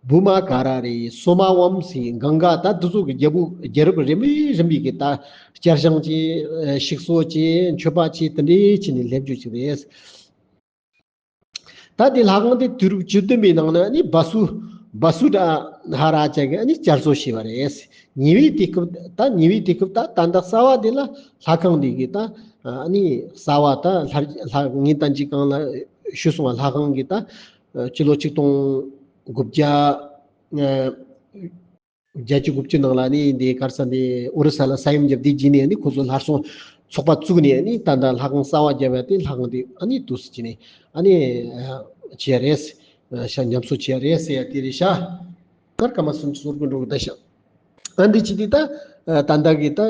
བྷུ་མ་ཀ་ར་རེད། སོ་མ་ཝམ་སི། གངྒཱ། ད་འདི་ཚོ་གི་རྒྱལ་པོ་རྒྱལ་རབས་རིམ་པས་རིམ་པས་ཀྱི་ད་བསྐྱར་བཞེངས་བྱས། ཨ་ཞིག་གསོ་བྱས། མཆོད་པ་བྱས། དེ་འདྲས་བྱས་ནས་སླེབས་རྒྱུ་ཅིག་རེད། ད་དེ་ལྷ་ཁང་དེ་དུས་རབས་བཅུ་བདུན་པའི་ནང་ན་ནི་བ་སུ་བ་སུ་ཏྲ་ཧ་ར་ཅ་གིས་ཨ་ནི་བསྐྱར་གསོ་བྱས་པ་རེད། ཉེ་བའི་དུས་སྐབས། ད་ཉེ་བའི་དུས་སྐབས་ད་ད་ལྟ་གསར་པ་དེ་ལ་ལྷ་ཁང་དེ་གི་ད་ཨ་ནི་གསར་པ་ད་ལྷ་ལྷ་ངས་ད་ཅི་གང་ལ་ཞུས་སོང་བ། ལྷ་ཁང་གི་ད་ཕྱི་ལོ་ཆིག་སྟོང་དགུ་བརྒྱ་ཨ་ བརྒྱད་ཅུ་དགུ་བཅུ་ནང་ལ་ནི་འདི་ག་རེ་ཟེར་འདི་ཨོ་རི་ས་ལ་ས་ཡོམ་བརྒྱབ་དེ་རྗེས་ནས་ནི་ཁོ་ཚོ་ལྷ་སྲུང་ཚོགས་པ་བཙུགས་ནས་ནི་ད་ལྟ་ལྷ་ཁང་གསར་པ་བརྒྱབ་པ་དེ་ལྷ་ཁང་དེ་ཨ་ནི་འདུག་སེ་བྱས་ནས་ཨ་ནི་བྱས་རེད། ཤ་ཉམས་གསོ་བྱས་རེད་ཟེར་ཡ་དེ་རེད་ཤག་གར་ཀ་མ་སུམ་ཅུ་སོ་དགུ་འགྲོ་གི་ད་ཤག་ཨ་འདི་ཅི་དེ་ད་ད་ལྟ་གི་ད་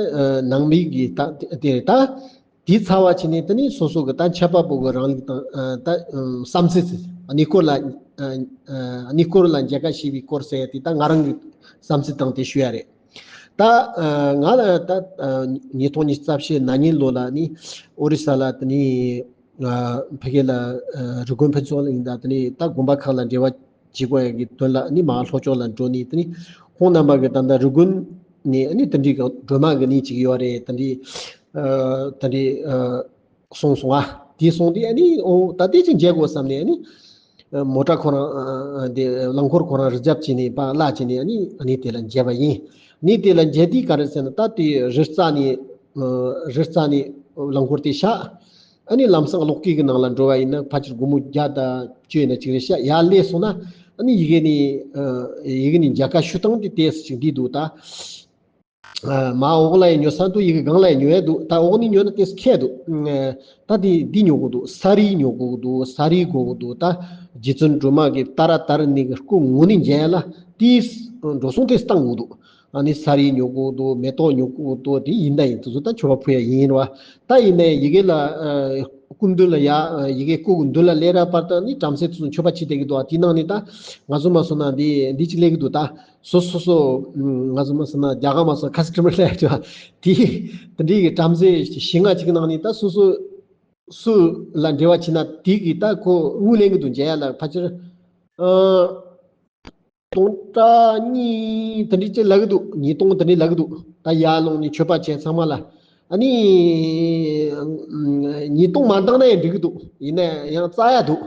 ནང་མི་གི་ད་དེ་ད་དེ་ཚར་བ་ཕྱིན་ནས་ད་ནི་སོ་སོ་གི་ད་ཆབ་པ་པོ་གི་རང་ལུགས་དང་ད་བསམ་ཚུལ་གཉིས་སྐོར་ལ་གཉིས་སྐོར་ལ་མཇལ་ཁ་ཞུས་པའི་སྐོར་ཟེར་ཡ་དེ་ད་ང་རང་གི་བསམ་ཚུལ་དང་དེ་ཞུ་ཡ་རེད། ད་ང་ལ་ད་ཉིས་སྟོང་ཉི་ཤུ་རྩ་བཞི་ན་ནིང་ལོ་ལ་ནི་ཨོ་རི་ས་ལ་ད་ནི་ཕ་གི་ལ་རི་ཀོན་ཕུན་ཚོགས་གླིང་དང་ད་ནི་ད་དགོན་པ་ཁག་ལ་འབྲེལ་བ་བྱེད་དགོས་ཡ་གི་དོན་ལ་ནི་མ་ལྷོ་ཕྱོགས་ལ་འགྲོ་ནི་ད་ནི་ཁོང་རྣམ་པ་གི་ད་ལྟ་རི་ཀོན་ནི་ནི་ད་འདི་གི་སྒྲོལ་མ་གི་ནི་ཅིག་ཡོད་རེད། ད་འདི་ད་འདི་སོང་སོང་ཨ། དེ་སོང་དུས་ཨ་ནི་ཨོ་ད་དེ་ཅིག་མཇལ་དགོས་བསམ་ནས་ཨ་ནི་མོ་ཊ་ཁོ་རང་དེ་རླངས་འཁོར་ཁོ་རང་རི་རྒྱབ་བྱས་ནས་པ་གླ་བྱས་ནས་ཨ་ནི་ཨ་ནི་དེ་ལ་མཇལ་བ་ཡིན། ནི་དེ་ལ་མཇལ་དུས་ག་རེ་ཟེར་ན་ད་དེ་རི་རྩ་ནས་རི་རྩ་ནས་རླངས་འཁོར་དེ་བཞག་ཨ་ནི་ལམ་སང་གློག་སྐས་ཀྱི་ནང་ལ་འགྲོ་བ་ཡིན་ན་ཕལ་ཆེར་སྒོར་མོ་བརྒྱ་དང་བཅུ་ཡིན་ན་ཅིག་རེད་ཤག་ཡར་སླེབས་སོང་ན་ཨ་ནི་ཡི་གེ་ནས་ཡི་གེ་ནས་མཇལ་ཁ་ཞུ་སྟངས་དེ་དེ་ཅིག་འདི་འདུག་ད། མ་འོག་ལ་ཡང་ཉོ་ས་འདུག་ཡི་གེ་སྒང་ལ་ཡང་ཉོ་ཡ་འདུག་ད་འོག་ནས་ཉོ་ན་ཏོག་ཙམ་ཁྱད་འདུག་ད་དེ་འདི་ཉོ་དགོས་འདུག་ས་རིལ་ཉོ་དགོས་འདུག་ས་རིལ་དགོས་འདུག་ད་རྗེ་བཙུན་སྒྲོལ་མ་གི་ཏཱ་ར་ཏཱ་ར་ནི་གི་སྐུ་ངོ་ནས་མཇལ་ཡ་ལ་དེའི་འགྲོ་སོང་དེ་བཏང་དགོས་འདུག་ཨ་ནི་ས་རིལ་ཉོ་དགོས་འདུག་མེ་ཏོག་ཉོ་དགོས་འདུག་དེ་ཡིན་ད་ཡིན་དེ་ཚོ་ད་མཆོད་པ་ཕུལ་ཡ་ཡིན་ར་བ། ད་ཡིན་ནའི་ཡི་གེ་ལ་སྐུ་མདུན་ལ་ཡ་ཡི་གེ་སྐུ་གི་མདུན་ལ་སླེབས་ར་བར་དུ་ནི་བྲམ་ཟེ་དེ་ཚོ་མཆོད་པ་བྱེད་བསྡད་ཀྱི་འདུག་ཨ་དེ་ནང་ནས་ད་ང་ཚོ་མ་སོང་ན་འདི་འདི་ཅིག་སླེབས་ཀྱི་འདུག་ད། སོ་སོ་སོ་ང་ཚོ་མ་སོང་ན་རྒྱ་གར་མ་སོང་ཁ་སི་ཊ་མར་ལ་ཡ་དེ་དེ་འདྲའི་གི་བྲམ་ཟེ་བཞི་ལྔ་ཅིག་ནང་ནས་ད་སོ་སོ་སུ་ལ་འབྲེལ་བ་བྱེད་ན་དེ་གི་ད་ཁོ་དངུལ་ལེན་གི་འདུག་མཇལ་ཡ་ལ་ཕལ་ཆེར་ཨ་སྟོང་ཕྲག་གཉིས་དེ་འདྲའི་ཅིག་ལབ་གི་འདུག་ཉིས་སྟོང་དེ་འདྲའི་ལབ་གི་འདུག་ད་ཡར་ལོངས་ནས་མཆོད་པ་བྱས་ཚང་མ་ལ། ཨ་ནི། ཉིས་སྟོང་མ་འདང་ན་ཡང་འགྲིག་གི་འདུག་ཡིན་ན་ཡང་རྩ་ཡ་འདུག་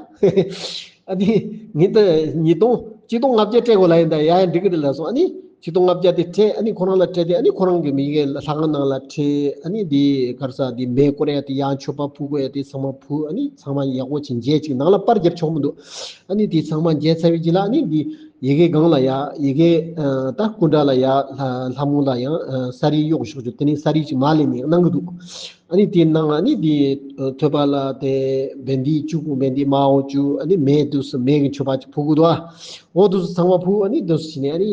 ཨ་ནི། ངས་ད་ཉིས་སྟོང་གཅིག་སྟོང་ལྔ་བརྒྱ་སྤྲད་དགོས་ལབ་ཡིན་ད་ཡ་ཡང་འགྲིག་གི་རེད་ལབ་སོང་ཨ་ནི། གཅིག་སྟོང་ལྔ་བརྒྱ་དེ་སྤྲད་ཨ་ནི་ཁོ་རང་ལ་སྤྲད་དེ་ཨ་ནི་ཁོ་རང་གི་མི་གི་ལྷ་ཁང་ནང་ལ་ཁྲིད་ཨ་ནི་འདི་ག་རེ་ཟེར་འདི་མེ་བསྐོར་ཡ་དེ་ཡང་མཆོད་པ་ཕུལ་དགོས་ཡ་དེ་ཚང་མ་ཕུལ་ཨ་ནི་ཚང་མ་ཡག་པོ་ཅིག་མཇལ་ཅིག་ནང་ལ་པར་རྒྱབ་ཆོག་མི་འདུག་ཨ་ནི་དེ་ཚང་མ་མཇལ་ཚར་བའི་རྗེས་ལ་ཨ་ནི་འདི། ཡི་གེ་སྒང་ལ་ཡ་ཡི་གེ་ད་སྐུ་འདྲ་ལ་ཡ་ལྷ་ལྷ་མོ་ལ་ཡང་ས་རིལ་གཡོག་ཞོག་རྒྱུ་དེ་ནི་ས་རིལ་ཅིག་མ་ལེན་ནས་གནང་གི་འདུག་ཨ་ནི་དེ་ནང་ཨ་ནི་དེ་ཐོད་པ་ལ་དེ་བན་དེ་བཅུ་བན་དེ་མ་འོ་བཅུ་ཨ་ནི་མེ་དུས་སུ་མེ་གི་མཆོད་པ་ཅིག་ཕུལ་གི་འདུག་ཨ། འོ་དུས་སུ་ཚང་མ་ཕུལ་ཨ་ནི་དུས་སུ་ཕྱིན་ནས་ཨ་ནི་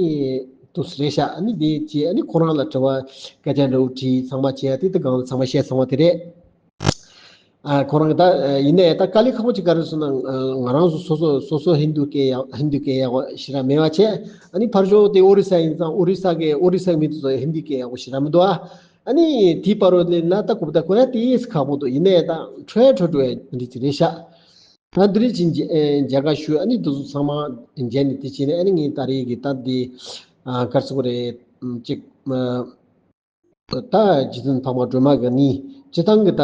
དུས་སུ་རེད་ཤག་ཨ་ནི་དེ་ཅི་ཨ་ནི་ཁོ་རང་ལ་དྲི་བ་སྐད་ཆ་འདྲ་བོ་དྲིས་ཚང་མ་བྱས་ཏེ་དེ་སྒང་ལ་ཚང་མ་བཤད་ཚང་མ་དེ་རེད། ཨ་ཁོ་རང་ད་ཡིན་ནའི་ད་དཀའ་ལས་ཁག་པོ་ཅིག་ག་རེ་སོང་ན་ང་རང་ཚོ་སོ་སོ་སོ་སོ་ཧིན་དུ་སྐད་ཡག་ཧིན་དུ་སྐད་ཡག་པོ་ཞེ་དྲག་མེད་པ་བྱས་ཨ་ནི་ཕར་ཞོག་དེ་ཨོ་རི་ས་ཡིན་ཙང་ཨོ་རི་ས་སྐད་ཨོ་རི་ས་མི་དེ་ཚོ་ཧིན་དུ་སྐད་ཡག་པོ་ཞེ་དྲག་མི་འདུག་ཨ། ཨ་ནི་དེའི་བར་རོ་ལ་ད་གོ་ད་གོ་ཡ་དེ་ཡིས་ཁག་པོ་འདུག་ཡིན་ནའི་ད་འཕྲོ་འཕྲོ་འགྲོ་ཡ་འདི་ཅི་རེད་ཤག་ད་འདི་རིགས་ཅིག་མཇལ་ཁ་ཞུ་ཨ་ནི་དེ་ཚོ་ཚང་མ་མཇལ་ནས་དེ་བྱས་ནས་ཨ་ནི་ངས་ད་རེས་ཀྱི་ད་འདི་ག་རེ་ཟེར་དགོས་རེད་ཅིག་ད་རྗེ་བཙུན་འཕགས་མ་སྒྲོལ་མ་གི་ནི་སྤྱིར་བཏང་གི་ད་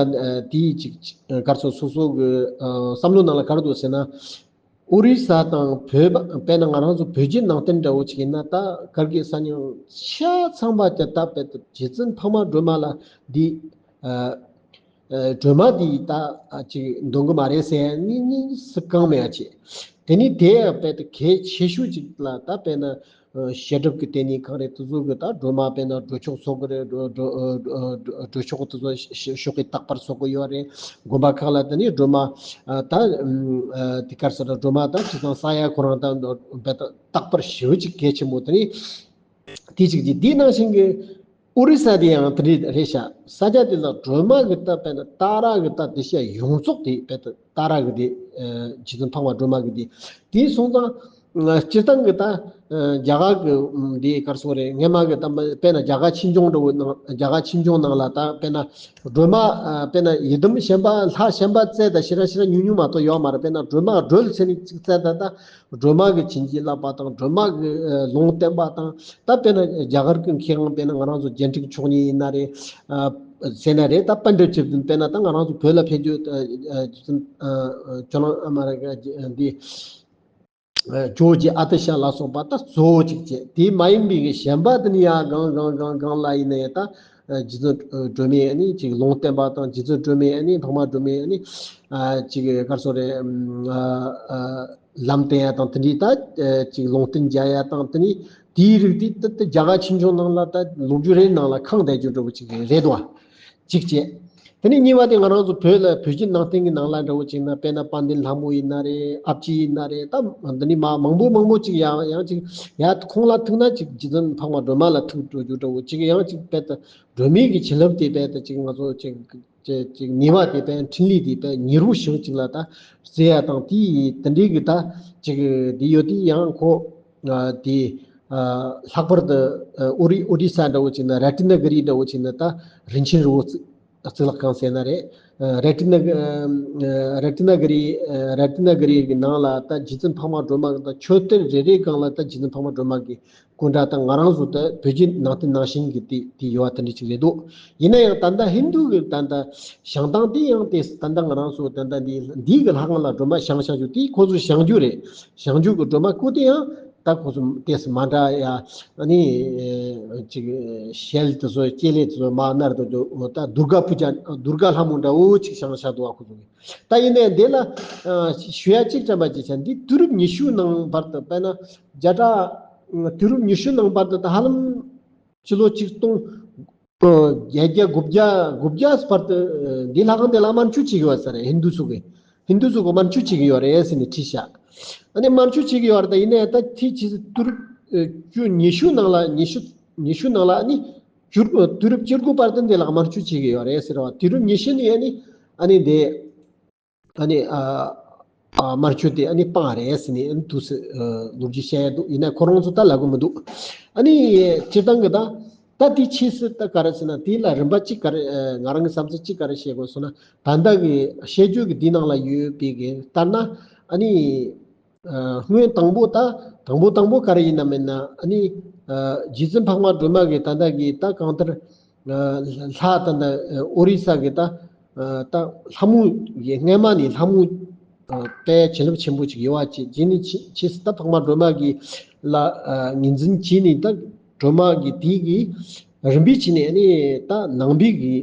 དེའི་ཅིག་ག་རེ་ཟེར་སོ་སོ་གི་བསམ་བློ་ནང་ལ་ག་རེ་འདུག་ཟེར་ན། ཨོ་རི་ས་དང་བོད་པ་དཔེར་ན་ང་རང་ཚོ་བོད་བརྒྱུད་ནང་བསྟན་འདྲ་བོ་ཅིག་ཡིན་ན་ད་གར་གི་ས་མྱོང་ཆ་ཚང་པ་དེ་ད་དཔེ་རྗེ་བཙུན་འཕགས་མ་སྒྲོལ་མ་ལ་འདི་སྒྲོལ་མ་འདི་ད་ཅིག་འདོན་གི་མ་རེད་ཟེར་ནི་གཉིས་སུ་གང་མེད་པ་ཅིག་དེ་ནི་དེ་དཔེ་ད་གལ་ཆེ་ཤོས་ཅིག་ལ་ད་དཔེར་ན། བཤད་སྒྲུབ་ཀྱི་ལྟེ་གནས་གང་རེད་དེ་ཚོ་གི་ད་སྒྲོལ་མ་དཔེར་ན་སྒྲོལ་ཆོག་ཚོགས་ཀྱི་རེད་སྒྲོལ་སྒྲོལ་སྒྲོལ་ཆོག་དེ་ཚོ་ཤོག་གི་རྟག་པར་ཚོགས་ཀྱི་ཡོད་རེད། དགོན་པ་ཁག་ལ་དེ་ནས་སྒྲོལ་མ་ད་དེ་གར་ས་ད་སྒྲོལ་མ་ད་ཁྲི་ཚང་ས་ཡ་ཁོ་རང་ད་རྦད་རྟག་པར་ཞེ་པོ་ཅིག་གལ་ཆེན་པོ་དེ་ནས་དེ་ཅིག་ཅིག་འདི་ནང་བཞིན་གྱི་ཨོ་རི་ས་དེ་ཡང་དེ་འདྲ་རེད་ཤག་ས་ཆ་དེ་ལ་སྒྲོལ་མ་གི་ད་དཔེར་ན་ཏཱ་ར་གི་ད་དེ་ཤ་ཡོངས་རྫོགས་དེ་དཔེ་ད། ཏཱ་ར་གི་དེ། རྗེ་བཙུན་འཕགས་མ་སྒྲོལ་མ་གི་དེ། དེ་སོང་ཙང་། སྤྱིར་བཏང་གི་ད། རྒྱ་གར་གི་དེ་གར་སོང་རེད་སྔས་མ་གི་ད་དཔེར་ན་རྒྱ་གར་ཆོས་འབྱུང་འདྲ་བོ་ནང་རྒྱ་གར་ཆོས་འབྱུང་ནང་ལ་ད་དཔེར་ན། སྒྲོལ་མ་དཔེར་ན་ཡི་དམ་གཞན་པ་ལྷ་གཞན་པ་བཙལ་ད་ཞེ་དྲག་ཞེ་དྲག་ཉུང་ཉུང་མ་གཏོགས་ཡོད་མ་རེད། དཔེར་ན་སྒྲོལ་མ་སྒྲོལ་ཟེར་ནས་ཅིག་བཙལ་ད་ད་སྒྲོལ་མ་གི་བྱིན་གྱིས་བརླབས་པ་དང་སྒྲོལ་མ་གི་ལུང་བསྟན་པ་དང་ད་དཔེར་ན་རྒྱ་གར་གི་མཁས་དབང་དཔེར་ན་ང་རང་ཚོ་རྒྱན་དྲུག་མཆོག་གཉིས་ཡིན་ན་རེད། ཟེར་ན་རེད། ད་པཎྜི་ཏ་ཇི་བདུན་དཔེར་ན་ད་ང་རང་ཚོ་བོད་ལ་ཕེབས་རྒྱུ་ཇི་བདུན་ཇོ་ནང་ཨ་མ་ར་འདི་ཇོ་བོ་རྗེ་ཨ་ཏི་ཤ་ལ་སོགས་པ་ད་གཙོ་བོ་གཅིག་བྱས། དེ་མ་ཡིན་པའི་གི་གཞན་པ་དེ་ནི་ཡང་གང་གང་གང་གང་ལ་ཡིན་ན་ཡང་ད་རྗེ་བཙུན་སྒྲོལ་མའི་ཨ་ནི་ཅིག་ལུང་བསྟན་པ་དང་རྗེ་བཙུན་སྒྲོལ་མའི་ཨ་ནི་འཕགས་མ་སྒྲོལ་མའི་ཨ་ནི་ཅིག་ག་རེ་ཟེར་རེད། ལམ་བསྟན་ཡ་དང་དེ་འདྲའི་ད་ཅིག་ལུང་བསྟན་རྒྱག་ཡ་དང་དེ་ནི། དེའི་རིགས་དེ་ད་ད་རྒྱ་གར་ཆོས་འབྱུང་ནང་ལ་ད་ལོ་རྒྱུས་རེ་ནང་ལ་ཁེངས་བསྡད་རྒྱུ་འདྲ་བོ་ཅིག་རེད་དོ། གཅིག་བྱས། དེ་ནས་གཉིས་པ་དེ་ང་རང་ཚོ་བོད་ལ་བོད་བརྒྱུད་ནང་བསྟན་གྱི་ནང་ལ་འདྲ་བོ་ཅིག་ན། དཔེར་ན་དཔལ་ལྡན་ལྷ་མོ་ཡིན་ན་རེད། ཨ་ཕྱི་ཡིན་ན་རེད། ད་འདི་ནས་མ་མང་པོ་མང་པོ་ཅིག་ཡང་ཡང་ཅིག་ཡ་ཁོང་ལ་ཐུག་ན་ཅིག་རྗེ་བཙུན་འཕགས་མ་སྒྲོལ་མ་ལ་ཐུག་འགྲོ་རྒྱུ་འདྲ་བོ་ཅིག་ཡང་ཅིག་དཔེ་ད་སྒྲོལ་མའི་གི་བྱིན་རླབས་དེ་དཔེ་ད་ཅིག་ང་ཚོ་ཅིག་ཅིག་ཅིག་ནུས་པ་དེ་དཔེ་འཕྲིན་ལས་དེ་དཔེ་ཉེ་རུ་ཞིག་ཅིག་ལ་ད་བརྩི་ཡ་དང་། དེ་དེ་འདྲའི་གི་ད་ཅིག་དེ་ཡོད་དེ་ཡང་ཁོ་ཨ་དེ་ཨ་ལྷག་པར་དུ་ཨ་ཨོ་རི་ཨོ་རི་ས་འདྲ་བོ་ཅིག་ན་ར་ཏི་ན་གི་རི་འདྲ་བོ་ཅིག་ན་ད་རིན་ཆེན་རི་བོ་གཙུག་གཙུག་ལག་ཁང་ཟེར་ན་རེད། ཨ་ར་ཏི་ན་ཨ་ར་ཏི་ན་གི་རི་ཨ་ར་ཏི་ན་གི་རི་གི་ནང་ལ་ད་རྗེ་བཙུན་འཕགས་མ་སྒྲོལ་མ་གི་ད་མཆོད་རྟེན་རེ་རེའི་སྒང་ལ་ད་རྗེ་བཙུན་འཕགས་མ་སྒྲོལ་མ་གི་སྐུ་འདྲ་དང་། ང་རང་ཚོ་ད་བོད་བརྒྱུད་ནང་བསྟན་ནང་བཞིན་གྱི་དེ་དེ་ཡོད་པ་དེ་འདྲ་ཅིག་རེད་འདུག་ཡིན་ན་ཡང་ད་ལྟ་ཧིན་དུ་གི་ད་ལྟ་བཞེངས་སྟངས་དེ་ཡང་དེ་ད་ལྟ་ང་རང་ཚོ་ད་ལྟ་འདི་འདི་གི་ལྷ་ཁང་ལ་སྒྲོལ་མ་བཞེངས་བཞག་རྒྱུ་དེ་ཁོ་ཚོ་བཞེངས་རྒྱུ་རེད། བཞེངས་རྒྱུ་གི་སྒྲོལ་མ་སྐུ་དེ་ཡང་ད་ཁོ་ཚོ་དེ་མ་འདྲ་ཡ། ཨ་ནི་ཅིག་ཞལ་དེ་ཚོ་སྐྱེ་ལེ་དེ་ཚོ་མ་ནར་དུ་འདུག་ད་དུར་ག་པུ་ཇ་དུར་ག་ལྷ་མོ་འདྲ་བོ་ཅིག་བཞེངས་བཞག་འདུག་བ་ཁོ་ཚོ་གི། ད་ཡིན་ནའི་འདི་ལ་ཨ་ཞུ་ཡ་གཅིག་དྲན་པ་ཅིག་བྱས། འདི་དུས་རབས་ཉི་ཤུ་ནང་བར་དུ། དཔེར་ན་བརྒྱ་ཕྲག་དུས་རབས་ཉི་ཤུ་ནང་བར་དུ་ད་ཧ་ལམ་ཕྱི་ལོ་ཆིག་སྟོང་བརྒྱད་བརྒྱ་དགུ་བརྒྱ་དགུ་བརྒྱ་བར་དུ་འདི་ལྷ་ཁང་འདི་ལ་དམར་མཆོད་བྱེད་ཀྱི་ཡོད་ས་རེད། ཧིན་དུ་ཚོ་གི་ཧིན་དུ་ཚོ་གི་དམར་མཆོད་བྱེད་ཀྱི་ཡོད་རེད་ཟེར་ནས་བྲིས་ཤག་ཨ་ནི་དམར་མཆོད་བྱེད་ཀྱི་ཡོད་རེད། ད་ཡིན་ནའི་ད་དེ་ཕྱིས་སུ་དུས་རབས་བཅུ་ཉི་ཤུ་ནང་ལ་ཉི་ཤུ་ཉི་ཤུ་ནང་ལ་ཨ་ནི་བཅུ་དུས་རབས་བཅུ་དགུ་བར་དུ་འདི་ལ་དམར་མཆོད་བྱེད་ཀྱི་ཡོད་རེད་ཟེར་བ། དུས་རབས་ཉི་ཤུ་ནས་ཨ་ནི་ཨ་ནི་འདི། ཨ་ནི་ཨ་ཨ་དམར་མཆོད་དེ་ཨ་ནི་སྤངས་རེད་ཟེར་ནས་ཨ་ནི་འདུག་སེ་ཨ་ལོ་རྒྱུས་བཤད་ཡ་འདུག་ཡིན་ན་ཁོ་རང་ཚོ་ད་ལབ་གི་མི་འདུག་ཨ་ནི་སྤྱིར་བཏང་གི་ད་ད་དེ་ཕྱིས་སུ་ད་ག་རེ་ཟེར་ན། དེ་ལ་རིམ་པ་གཅིག་ག་རེ་ཨ་ང་རང་གི་བསམ་ཚུལ་གཅིག་ག་རེ་བཤད་དགོས་ཟེར་ན། ད་ལྟ་གི་བཤད་རྒྱུད་ཀྱི་འདི་ནང་ལ་ཡོད་པའི་གི་ལྟར་ན། ཨ་ནི་ཨ་སྔོན་དང་པོ་ད་དང་པོ་དང་པོ་ག་རེ་ཡིན་ན་མིན་ན། ཨ་ནི་ཨ་རྗེ་བཙུན་འཕགས་མ་སྒྲོལ་མ་གི་ད་ལྟ་གི་ད་གང་ལྟར། ལྷ་ད་ལྟ་ཨོ་རི་ས་གི་ད་ད་ལྷ་མོ་གི་སྔས་མ་ནས་ལྷ་མོ་དཔེ་བྱིན་རླབས་ཆེན་པོ་ཅིག་ཡོད་པ་ཅིག་བྱས་ནས། ཕྱིས་སུ་ད་འཕགས་མ་སྒྲོལ་མ་གི་ལ་ངོས་འཛིན་བྱས་ནས། ད་སྒྲོལ་མ་གི་དེ་གི་རིམ་པས་བྱས་ནས་ཨ་ནི་ད་ནང་པའི་གི་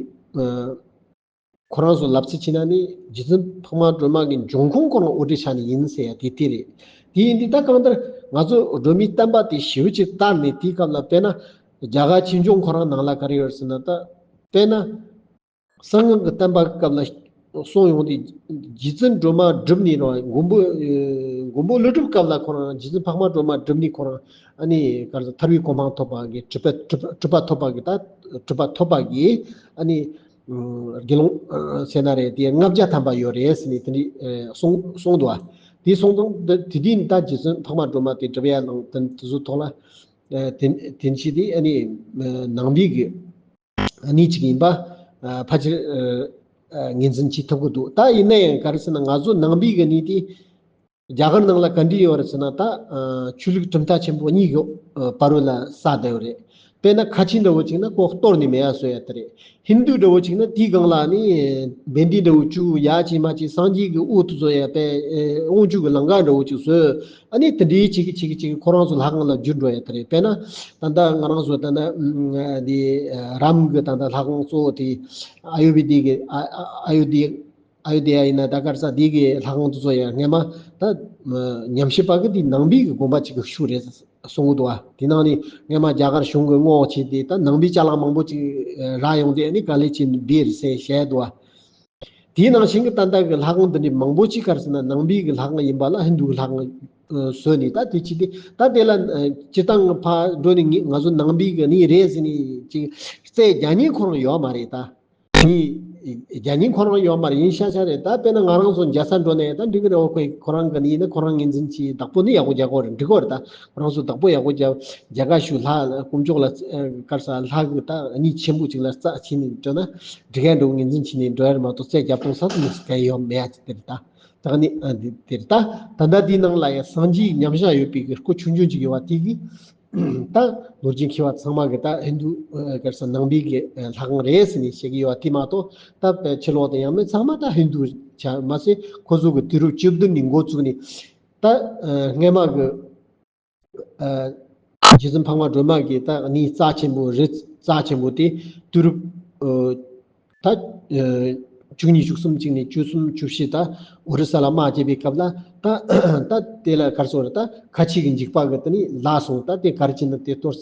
ཁོ་རང་ཚོ་ལབ་ཚུལ་བྱས་ན་ནི། རྗེ་བཙུན་འཕགས་མ་སྒྲོལ་མ་གི་འབྱུང་ཁུངས་ཁོ་རང་ཨོ་རི་ས་ནས་ཡིན་ཟེར་ཡ་དེ་དེ་རེད། དེ་ཡིན་དུས་ད་གང་ལྟར་ང་ཚོ་སྒྲོལ་མའི་བསྟན་པ་དེ་ཞེ་པོ་ཅིག་དར་ནས། དེའི་སྐབས་ལ་དཔེར་ན་རྒྱ་གར་ཆོས་འབྱུང་ཁོ་རང་ནང་ལ་ག་རེ་ཡོད་ཟེར་ན། ད་དཔེར་ན་གསང་སྔགས་ཀྱི་བསྟན་པ་སྐབས་ལ་གསུངས་ཡོང་དུས། རྗེ་བཙུན་སྒྲོལ་མ་སྒྲུབ་ནས་རོ། མགོན་པོ་ཨེ་མགོན་པོ་ཀླུ་སྒྲུབ་སྐབས་ལ་ཁོ་རང་རྗེ་བཙུན་འཕགས་མ་སྒྲོལ་མ་སྒྲུབ་ནས་ཁོ་རང་ཨ་ནི་ག་རེ་ཟེར། ཐར་པའི་གོ་འཕང་ཐོབ་པ་གི་གྲུབ་པ་གྲུབ་པ་གྲུབ་པ་ཐོབ་པ་གི་ད་གྲུབ་པ་ཐོབ་པ་གི་ཨ་ནི་དགེ་སློང་ཟེར་ན་རེད། དེ་ལྔ་བརྒྱ་ཐམ་པ་ཡོད་རེད་ཟེར་ནས་དེ་འདྲའི་གསུངས་གསུངས་འདུག་བ། དེ་གསུངས་དང་དེ་དེ་དུས་ད་རྗེ་བཙུན་འཕགས་མ་སྒྲོལ་མ་དེ་སྒྲུབ་ཡ་དང་དེ་དེ་ཚོ་ཐོག་ལ་དེ་དེ་ཕྱིས་དེ་ཨ་ནི་ནང་པའི་གི་གནས་གཅིག་ཡིན་པ་ཕལ་ཆེར་ངོས་འཛིན་བྱེད་ཐུབ་ཀྱི་འདུག་ད་ཡིན་ན་ཡང་ག་རེ་ཟེར་ན། ང་ཚོ་ནང་པའི་གི་གནས་དེ་རྒྱ་གར་ནང་ལ་ག་འདྲ་ཡོད་རེད་ཟེར་ན། ད་ཆོས་ལུགས་གྲུབ་མཐའ་ཆེན་པོ་གཉིས་ཀྱི་བར་ལ་ས་བསྡད་ཡོད་རེད། དཔེར་ན་ཁ་ཆེ་འདྲ་བོ་ཅིག་ན་ཁོ་གཏོར་ནས་མེད་ཡ་བཟོ་ཡ་དེ་རེད། ཧིན་དུ་འདྲ་བོ་ཅིག་ན་དེའི་སྒང་ལ་ནི་བན་དེ་འདྲ་བོ་བཅུག་ཡ་ཅིག་མ་ཅིག་སངས་རྒྱས་ཀྱི་དབུ་དེ་ཚོ་ཡ་དཔེ་དབང་ཕྱུག་གི་ལང་ཀ་འདྲ་བོ་ཅིག་བཟོས། ཨ་ནི་དེ་འདྲའི་ཅིག་གི་ཅིག་གི་ཅིག་གི་ཁོ་རང་ཚོ་ལྷ་ཁང་ལ་བསྒྱུར་འགྲོ་ཡ་དེ་རེད། དཔེར་ན་ད་ལྟ་ང་རང་ཚོ་ད་ལྟ་འདི་རམ་གྱི་ད་ལྟ་ལྷ་ཁང་གཙོ་བོ་དེ་ཨ་ཡུ་བེ་དི་གི་ཨ་ཨ་ཨ་ཡུ་དི་ཨ་ཡུ་དི་ཡ་ཡིན་ན། ད་ག་རེ་ཟེར། འདི་གི་ལྷ་ཁང་དེ་ཚོ་ཡ་སྔས་མ་ད་ཉམས་ཞིབ་པ་གི་དེ་ནང་པའི་གི་དགོན་པ་ཅིག་གི་ཤུལ་རེད་གསུང་གི་འདུག་བ། དེ་ནང་ནས་སྔས་མ་རྒྱ་གར་གཞུང་གི་བསྔོག་བྱས་ཏེ་ད་ནང་པའི་ཅ་ལག་མང་པོ་ཅིག་རག་ཡོང་དུས། ཨ་ནི་དཀའ་ལས་ཆེན་འབད་རེད་ཟེར་བཤད་འདུག་བ། དེའི་ནང་བཞིན་གྱི་ད་ལྟ་གི་ལྷ་ཁང་འདི་འདྲའི་མང་པོ་ཅིག་ག་རེ་ཟེར་ན། ནང་པའི་གི་ལྷ་ཁང་ཡིན་པ་ལ་ཧིན་དུའི་ལྷ་ཁང་བཟོས་ནས། ད་དེ་ཅི་སྟེ་ད་དེ་ལ་སྤྱིར་བཏང་ཕར་འགྲོ་ནས་ང་ང་ཚོ་ནང་པའི་གི་གནས་རེད་ཟེར་ནས་ཅིག་རྩོད་རྒྱག་མཁན་ཁོ་རང་ཡོད་མ་རེད་ད། དེ་རྒྱག་མཁན་ཁོ་རང་ཡོད་མ་རེད། ཡིན་ཤག་ཤག་རེད། ད་དཔེར་ན་ང་རང་ཚོ་རྒྱལ་ས་འགྲོ་ནས་ད་འགྲིག་གི་རེད། འོ་ཁོ་ཁོ་རང་གི་ནི་ཡིན་ན་ཁོ་རང་ངོས་འཛིན་གྱིས་བདག་པོ་ནི་ཡག་པོ་རྒྱག་གི་རེད། འགྲིག་གི་རེད། ད་ཁོ་རང་ཚོ་བདག་པོ་ཡག་པོ་རྒྱག་རྒྱ་གར་ཤུལ་ལྷ་དཀོན་མཆོག་ལ་ག་རེ་ཟེར། ལྷ་གི་ད་གནས་ཆེན་པོ་ཅིག་ལ་རྩ་ཆེན་ནས་འགྲོ་ན་འགྲིག་ག་འགྲོ། ངོས་འཛིན་བྱས་ནས་འགྲོ་ཡ་རེད་མ་གཏོགས་རྩོད་རྒྱབ་གཏོང་ས་དེ་མི་ག་ཡོད་མེད་ཡ་ཅིག་དེ་རེད་ད། ད་ནི་ཨ་འདི་དེར་ད་ད་ལྟ་འདིའི་ནང་ལ་ཡང་སངས་རྒྱས་མཉམ་བཞག་ཡོད་པའི་གི་སྐུ་ཆུང་ཆུང་ཅིག་ཡོད་པ་དེ་གི་ད་ལོ་རྒྱུས་མཁས་པ་ཚང་མ་གི་ད་ཧིན་དུ་ཨ་ག་རེ་ཟེར། ནང་པའི་གི་ཨ་ལྷ་ཁང་རེད་ཟེར་ནས་བཤད་ཀྱི་ཡོད་པ་དེ་མ་གཏོགས། ད་ཕྱི་ལོགས་དེ་ཡང་མི་ཚང་མ་ད་ཧིན་དུ་ཆགས་མ་ཟད། ཁོ་ཚོ་གི་དུས་རབས་བཅུ་བདུན་ནས་འགོ་བཙུགས་ནས་ད་ཨ་སྔས་མ་གི་ཨ་རྗེ་བཙུན་འཕགས་མ་སྒྲོལ་མ་གི་ད་གནས་རྩ་ཆེན་པོ་རི་རྩ་ཆེན་པོ་དེ་དུས་རབས་ཨ་ད་ཨ་བཅུ་གཉིས་བཅུ་གསུམ་ཅིག་ནས་བཅུ་གསུམ་བཅུ་བཞི། ད་ཨོ་རི་ས་ལ་དམག་རྒྱག་པའི་སྐབས་ལ་ ད་ད་དེ་ལ་གར་སོང་རེད། ད་ཁ་ཆེ་གི་འཇིགས་པ་གི་དེ་ནི་ལ་སོང་། ད་དེ་གར་ཅི་ན་དེ་གཏོར་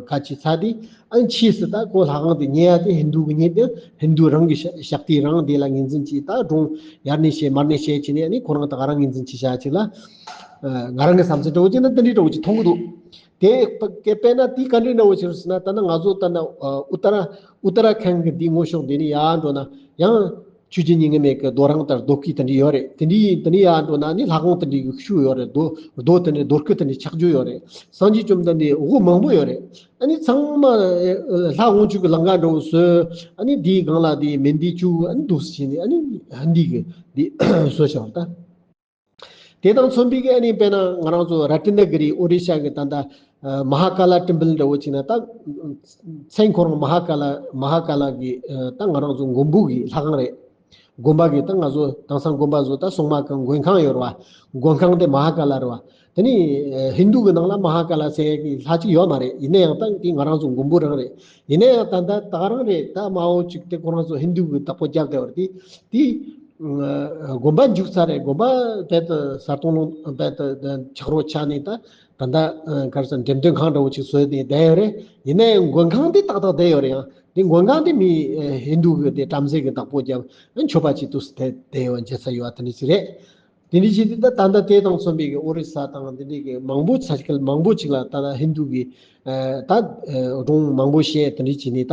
ཁ་ཆེ་ཚ་དེ། ཨ་ནི་ཕྱིས་སུ་ད་ཁོ་ལྷ་ཁང་དེ་ཉེ་ཡ་དེ་ཧིན་དུ་གི་ཉེ་དེ་ཧིན་དུ་རང་གི་ཤ་ཤག་ཏི་རང་དེ་ལ་ངོས་འཛིན་གྱིས། ད་སྒྲུང་ཡར་ནས་བཤད་མར་ནས་བཤད་ཅི་ནས། ཨ་ནི་ཁོ་རང་ད་ག་རང་ངོས་འཛིན་གྱིས་བྱ་ཅི་ལ། ང་རང་གི་བསམ་ཚུལ་འདྲ་བོ་ཅི་ན་དེ་འདྲའི་འདྲ་བོ་ཅི་མཐོང་གི་འདུག་དེ་དཔེར་ན་དེ་ག་འདྲའི་འདྲ་བོ་ཞིག་ཟེར་ན། ད་ནི་ང་ཚོ་ད་ནི་ཨུ་ཏ་ར་ཨུ་ཏ་ར་ཁན་གི་འདི་ངོ་ཕྱོགས་འདི་ནས་ཡར་འགྲོ་ན་ཡང་ཆོས་རྒྱལ་ཉིད་ངེས་མེད་ཀྱི་རྡོ་རིང་དང་རྡོ་སྐས་དེ་འདྲ་ཡོད་རེད། དེ་འདྲའི་དེ་ནས་ཡར་འགྲོ་ན་ནི་ལྷ་ཁང་དེ་འདྲའི་གི་ཤུལ་ཡོད་རེད། རྡོ་རྡོ་དེ་འདྲའི་རྡོ་སྐས་དེ་འདྲའི་ཆགས་རྒྱུ་ཡོད་རེད། སངས་རྒྱས་བཅོམ་ལྡན་འདས་དབུ་མང་པོ་ཡོད་རེད། ཨ་ནི་ཚང་མ་ལྷ་དབང་ཕྱུག་གི་ལང་ཀ་འདྲ་བོ་བཟོས། ཨ་ནི་དེའི་སྒང་ལ་དེ་མན་དི་བཅུ། ཨ་ནི་འདུག་སེ་བྱས་ནས་ཨ་ནི་ཧན་དི་གི་དེ་བཟོས་བཞག་ད། དེ་དང་མཚོན་པའི་གི་ཨ་ནི་དཔེར་ན་ང་རང་ཚོ་ར་ཏི་ན་གི་རི་ཨོ་རི་ཤ་གི་ད་ལྟ་མ་ཧ་ཀ་ལ་ཏིམ་པལ་འདྲ་བོ་ཅིག་ན། ད་མཚན་ཁོ་རང་མ་ཧ་ཀ་ལ་མ་ཧ་ཀ་ལ་གི་ད་ང་རང་ཚོ་མགོན་པོ་གི་ལྷ་ཁང་རེད། དགོན་པ་གི་ད་ང་ཚོ་དེང་སང་དགོན་པ་ཚོ་ད་སྲུང་མ་གི་མགོན་ཁང་ཡོད་རེད་བ། མགོན་ཁང་དེ་མ་ཧ་ཀ་ལ་རེད་བ། དེ་ནི་ཧིན་དུ་གི་ནང་ལ་མ་ཧ་ཀ་ལ་ཟེར་གི་ལྷ་གཅིག་ཡོད་མ་རེད། ཡིན་ན་ཡང་ད་དེ་ང་རང་ཚོ་མགོན་པོ་རང་རེད། ཡིན་ན་ཡང་ད་ད་ད་ག་རང་རེད། ད་མ་འོ་ཅིག་དེ་ཁོ་རང་ཚོ་ཧིན་དུ་གི་བདག་པོ་རྒྱབ་བསྡད་པ་རེད། དེ་དེ་དགོན་པ་འཇུག་ས་རེད། དགོན་པ་རྦད་དེ་ས་སྟོང་ལུང་རྦད་དེ་ཆག་རོ་ཆག་ནས་ད་ད་ད་ག་རེ་ཟེར། འགྲེམས་སྟོན་ཁང་འདྲ་བོ་ཅིག་བཟོས་ནས་བསྡད་ཡོད་རེད། ཡིན་ན་ཡང་མགོན་ཁང་དེ་ཏག་ཏག་བསྡད་ཡོད་རེད། ཡང་དེ་མགོན་ཁང་དེ་མི་ཧིན་དུ་གི་དེ་བྲམ་ཟེ་གི་བདག་པོ་རྒྱབ་མཆོད་པ་ཅིག་ཏུ་བསྡད་བསྡད་ཡོད་བྱེད་ས་ཡོད་པ་དེ་འདྲ་ཅིག་རེད། དེ་འདྲ་ཅིག་དེ་ད་ད་ལྟ་དེ་དང་མཚོན་པའི་གི་ཨོ་རི་ས་དང་དེ་འདྲའི་གི་མང་པོ་ས་ཆ་མང་པོ་ཅིག་ལ་ད་ལྟ་ཧིན་དུ་གི་ད་སྒྲུང་མང་པོ་བཤད། དེ་འདྲ་ཅིག་ནས་ད་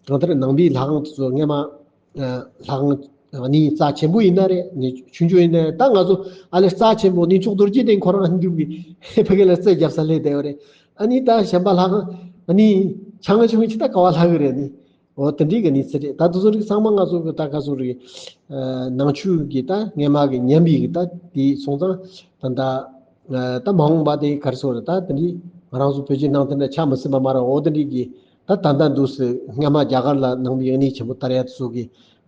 གང་ལྟར་ནང་པའི་ལྷ་ཁང་དེ་ཚོ་སྔས་མ་ལྷ་ཁང་ནི་རྩ་ཆེན་པོ་ཡིན་ན་རེད། ནི་ཆུང་ཆུང་ཡིན་ན་རེད། ད་ང་ཚོ་ཨ་ལེ་རྩ་ཆེན་པོ་ནི་མཆོག་རྡོ་རྗེ་གདན་ཁོ་རང་ཧིན་དུ་གི་ཕ་གི་ལ་རྩ་རྒྱབ་ས་སླེབས་བསྡད་ཡོད་རེད། ཨ་ནི་ད་གཞན་པ་ལྷ་ཁང་ཨ་ནི་ཆང་ཆུང་ཆི་ད་ག་བ་ལྷག་གི་རེད་ནི། འོ་དེ་འདྲའི་གི་གནས་ཚུལ་རེད། ད་དེ་ཚོ་རིགས་ཚང་མ་ང་ཚོ་གི་ད་ག་ཚོད་རིགས་ནང་ཆོས་ཀྱི་ད་སྔས་མ་གི་ཉམས་པའི་གི་ད་དེ་སོང་ཙང་ད་ད་ད་མ་འོངས་པ་དེ་ག་རེ་ཟེར་རེད། ད་དེ་འདྲའི་ང་རང་ཚོ་བོད་བརྒྱུད་ནང་བསྟན་ལ་ཆ་མི་ཟིན་པ་མ་རེད། འོ་དེ་འདྲའི་གི་ད་ད་ད་འདུག་སེ་སྔས་མ་རྒྱ་གར་ལ་ནང་པའི་གནས་ཆེན་པོ་དར་ཡ་དེ་ཚོ་གི་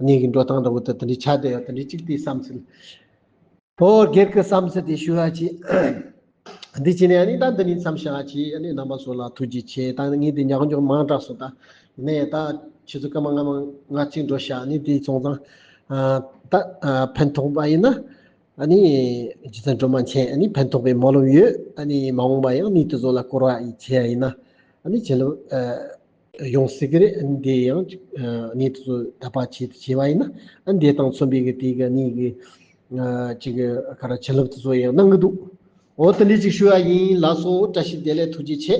གནས་གི་འགྲོ་སྟངས་འདྲ་བོ་ད་དེ་འདྲའི་ཆ་དེ་ཡ་དེ་འདྲའི་གཅིག་དེ་བསམ་ཚུལ། ཨོ་སྒེར་གྱི་བསམ་ཚུལ་དེ་ཞུ་ཡ་ཅིག་འདི་བྱས་ནས་ཨ་ནི་ད་འདི་ནས་མཚམས་བཞག་ཅིག་ཨ་ནི་རྣམ་པ་ཚོ་ལ་ཐུགས་རྗེ་ཆེ། ད་ངས་འདི་ཉག་འཇོག་མང་དྲགས་སོང་། ད་ནས་ད་ཆུ་ཚོད་སྐར་མ་ལྔ་མ་ལྔ་གཅིག་འགྲོ་ཤག་ཨ་ནི་དེ་སོང་ཙང་ད་ཕན་ཐོགས་པ་ཡིན་ན་ཨ་ནི་རྗེ་བཙུན་སྒྲོལ་མ་མཁྱེན། ཨ་ནི་ཕན་ཐོགས་པའི་སྨོན་ལམ་ཡོད། ཨ་ནི་མ་འོངས་པ་ཡང་ནི་དེ་ཚོ་ལ་སྐོར་བ་ཡིན་བྱས་ཡིན་ན་ཨ་ནི་བྱིན་རླབས་ཡོང་སྲིད་ཀྱི་རེད། ཨ་ནི་དེ་ཡང་ནི་དེ་ཚོ་དད་པ་བྱེད་བྱས་པ་ཡིན་ན་ཨ་ནི་དེ་དང་མཚོན་པའི་གི་དེ་གི་ནི་གི་ཅིག་ག་ར་བྱིན་རླབས་དེ་ཚོ་ཡང་གནང་གི་འདུག་འོ་དེ་འདྲ་ཅིག་ཞུ་ཡ་ཡིན། ལགས་སོ། བཀྲ་ཤིས་བདེ་ལེགས། ཐུགས་རྗེ་ཆེ།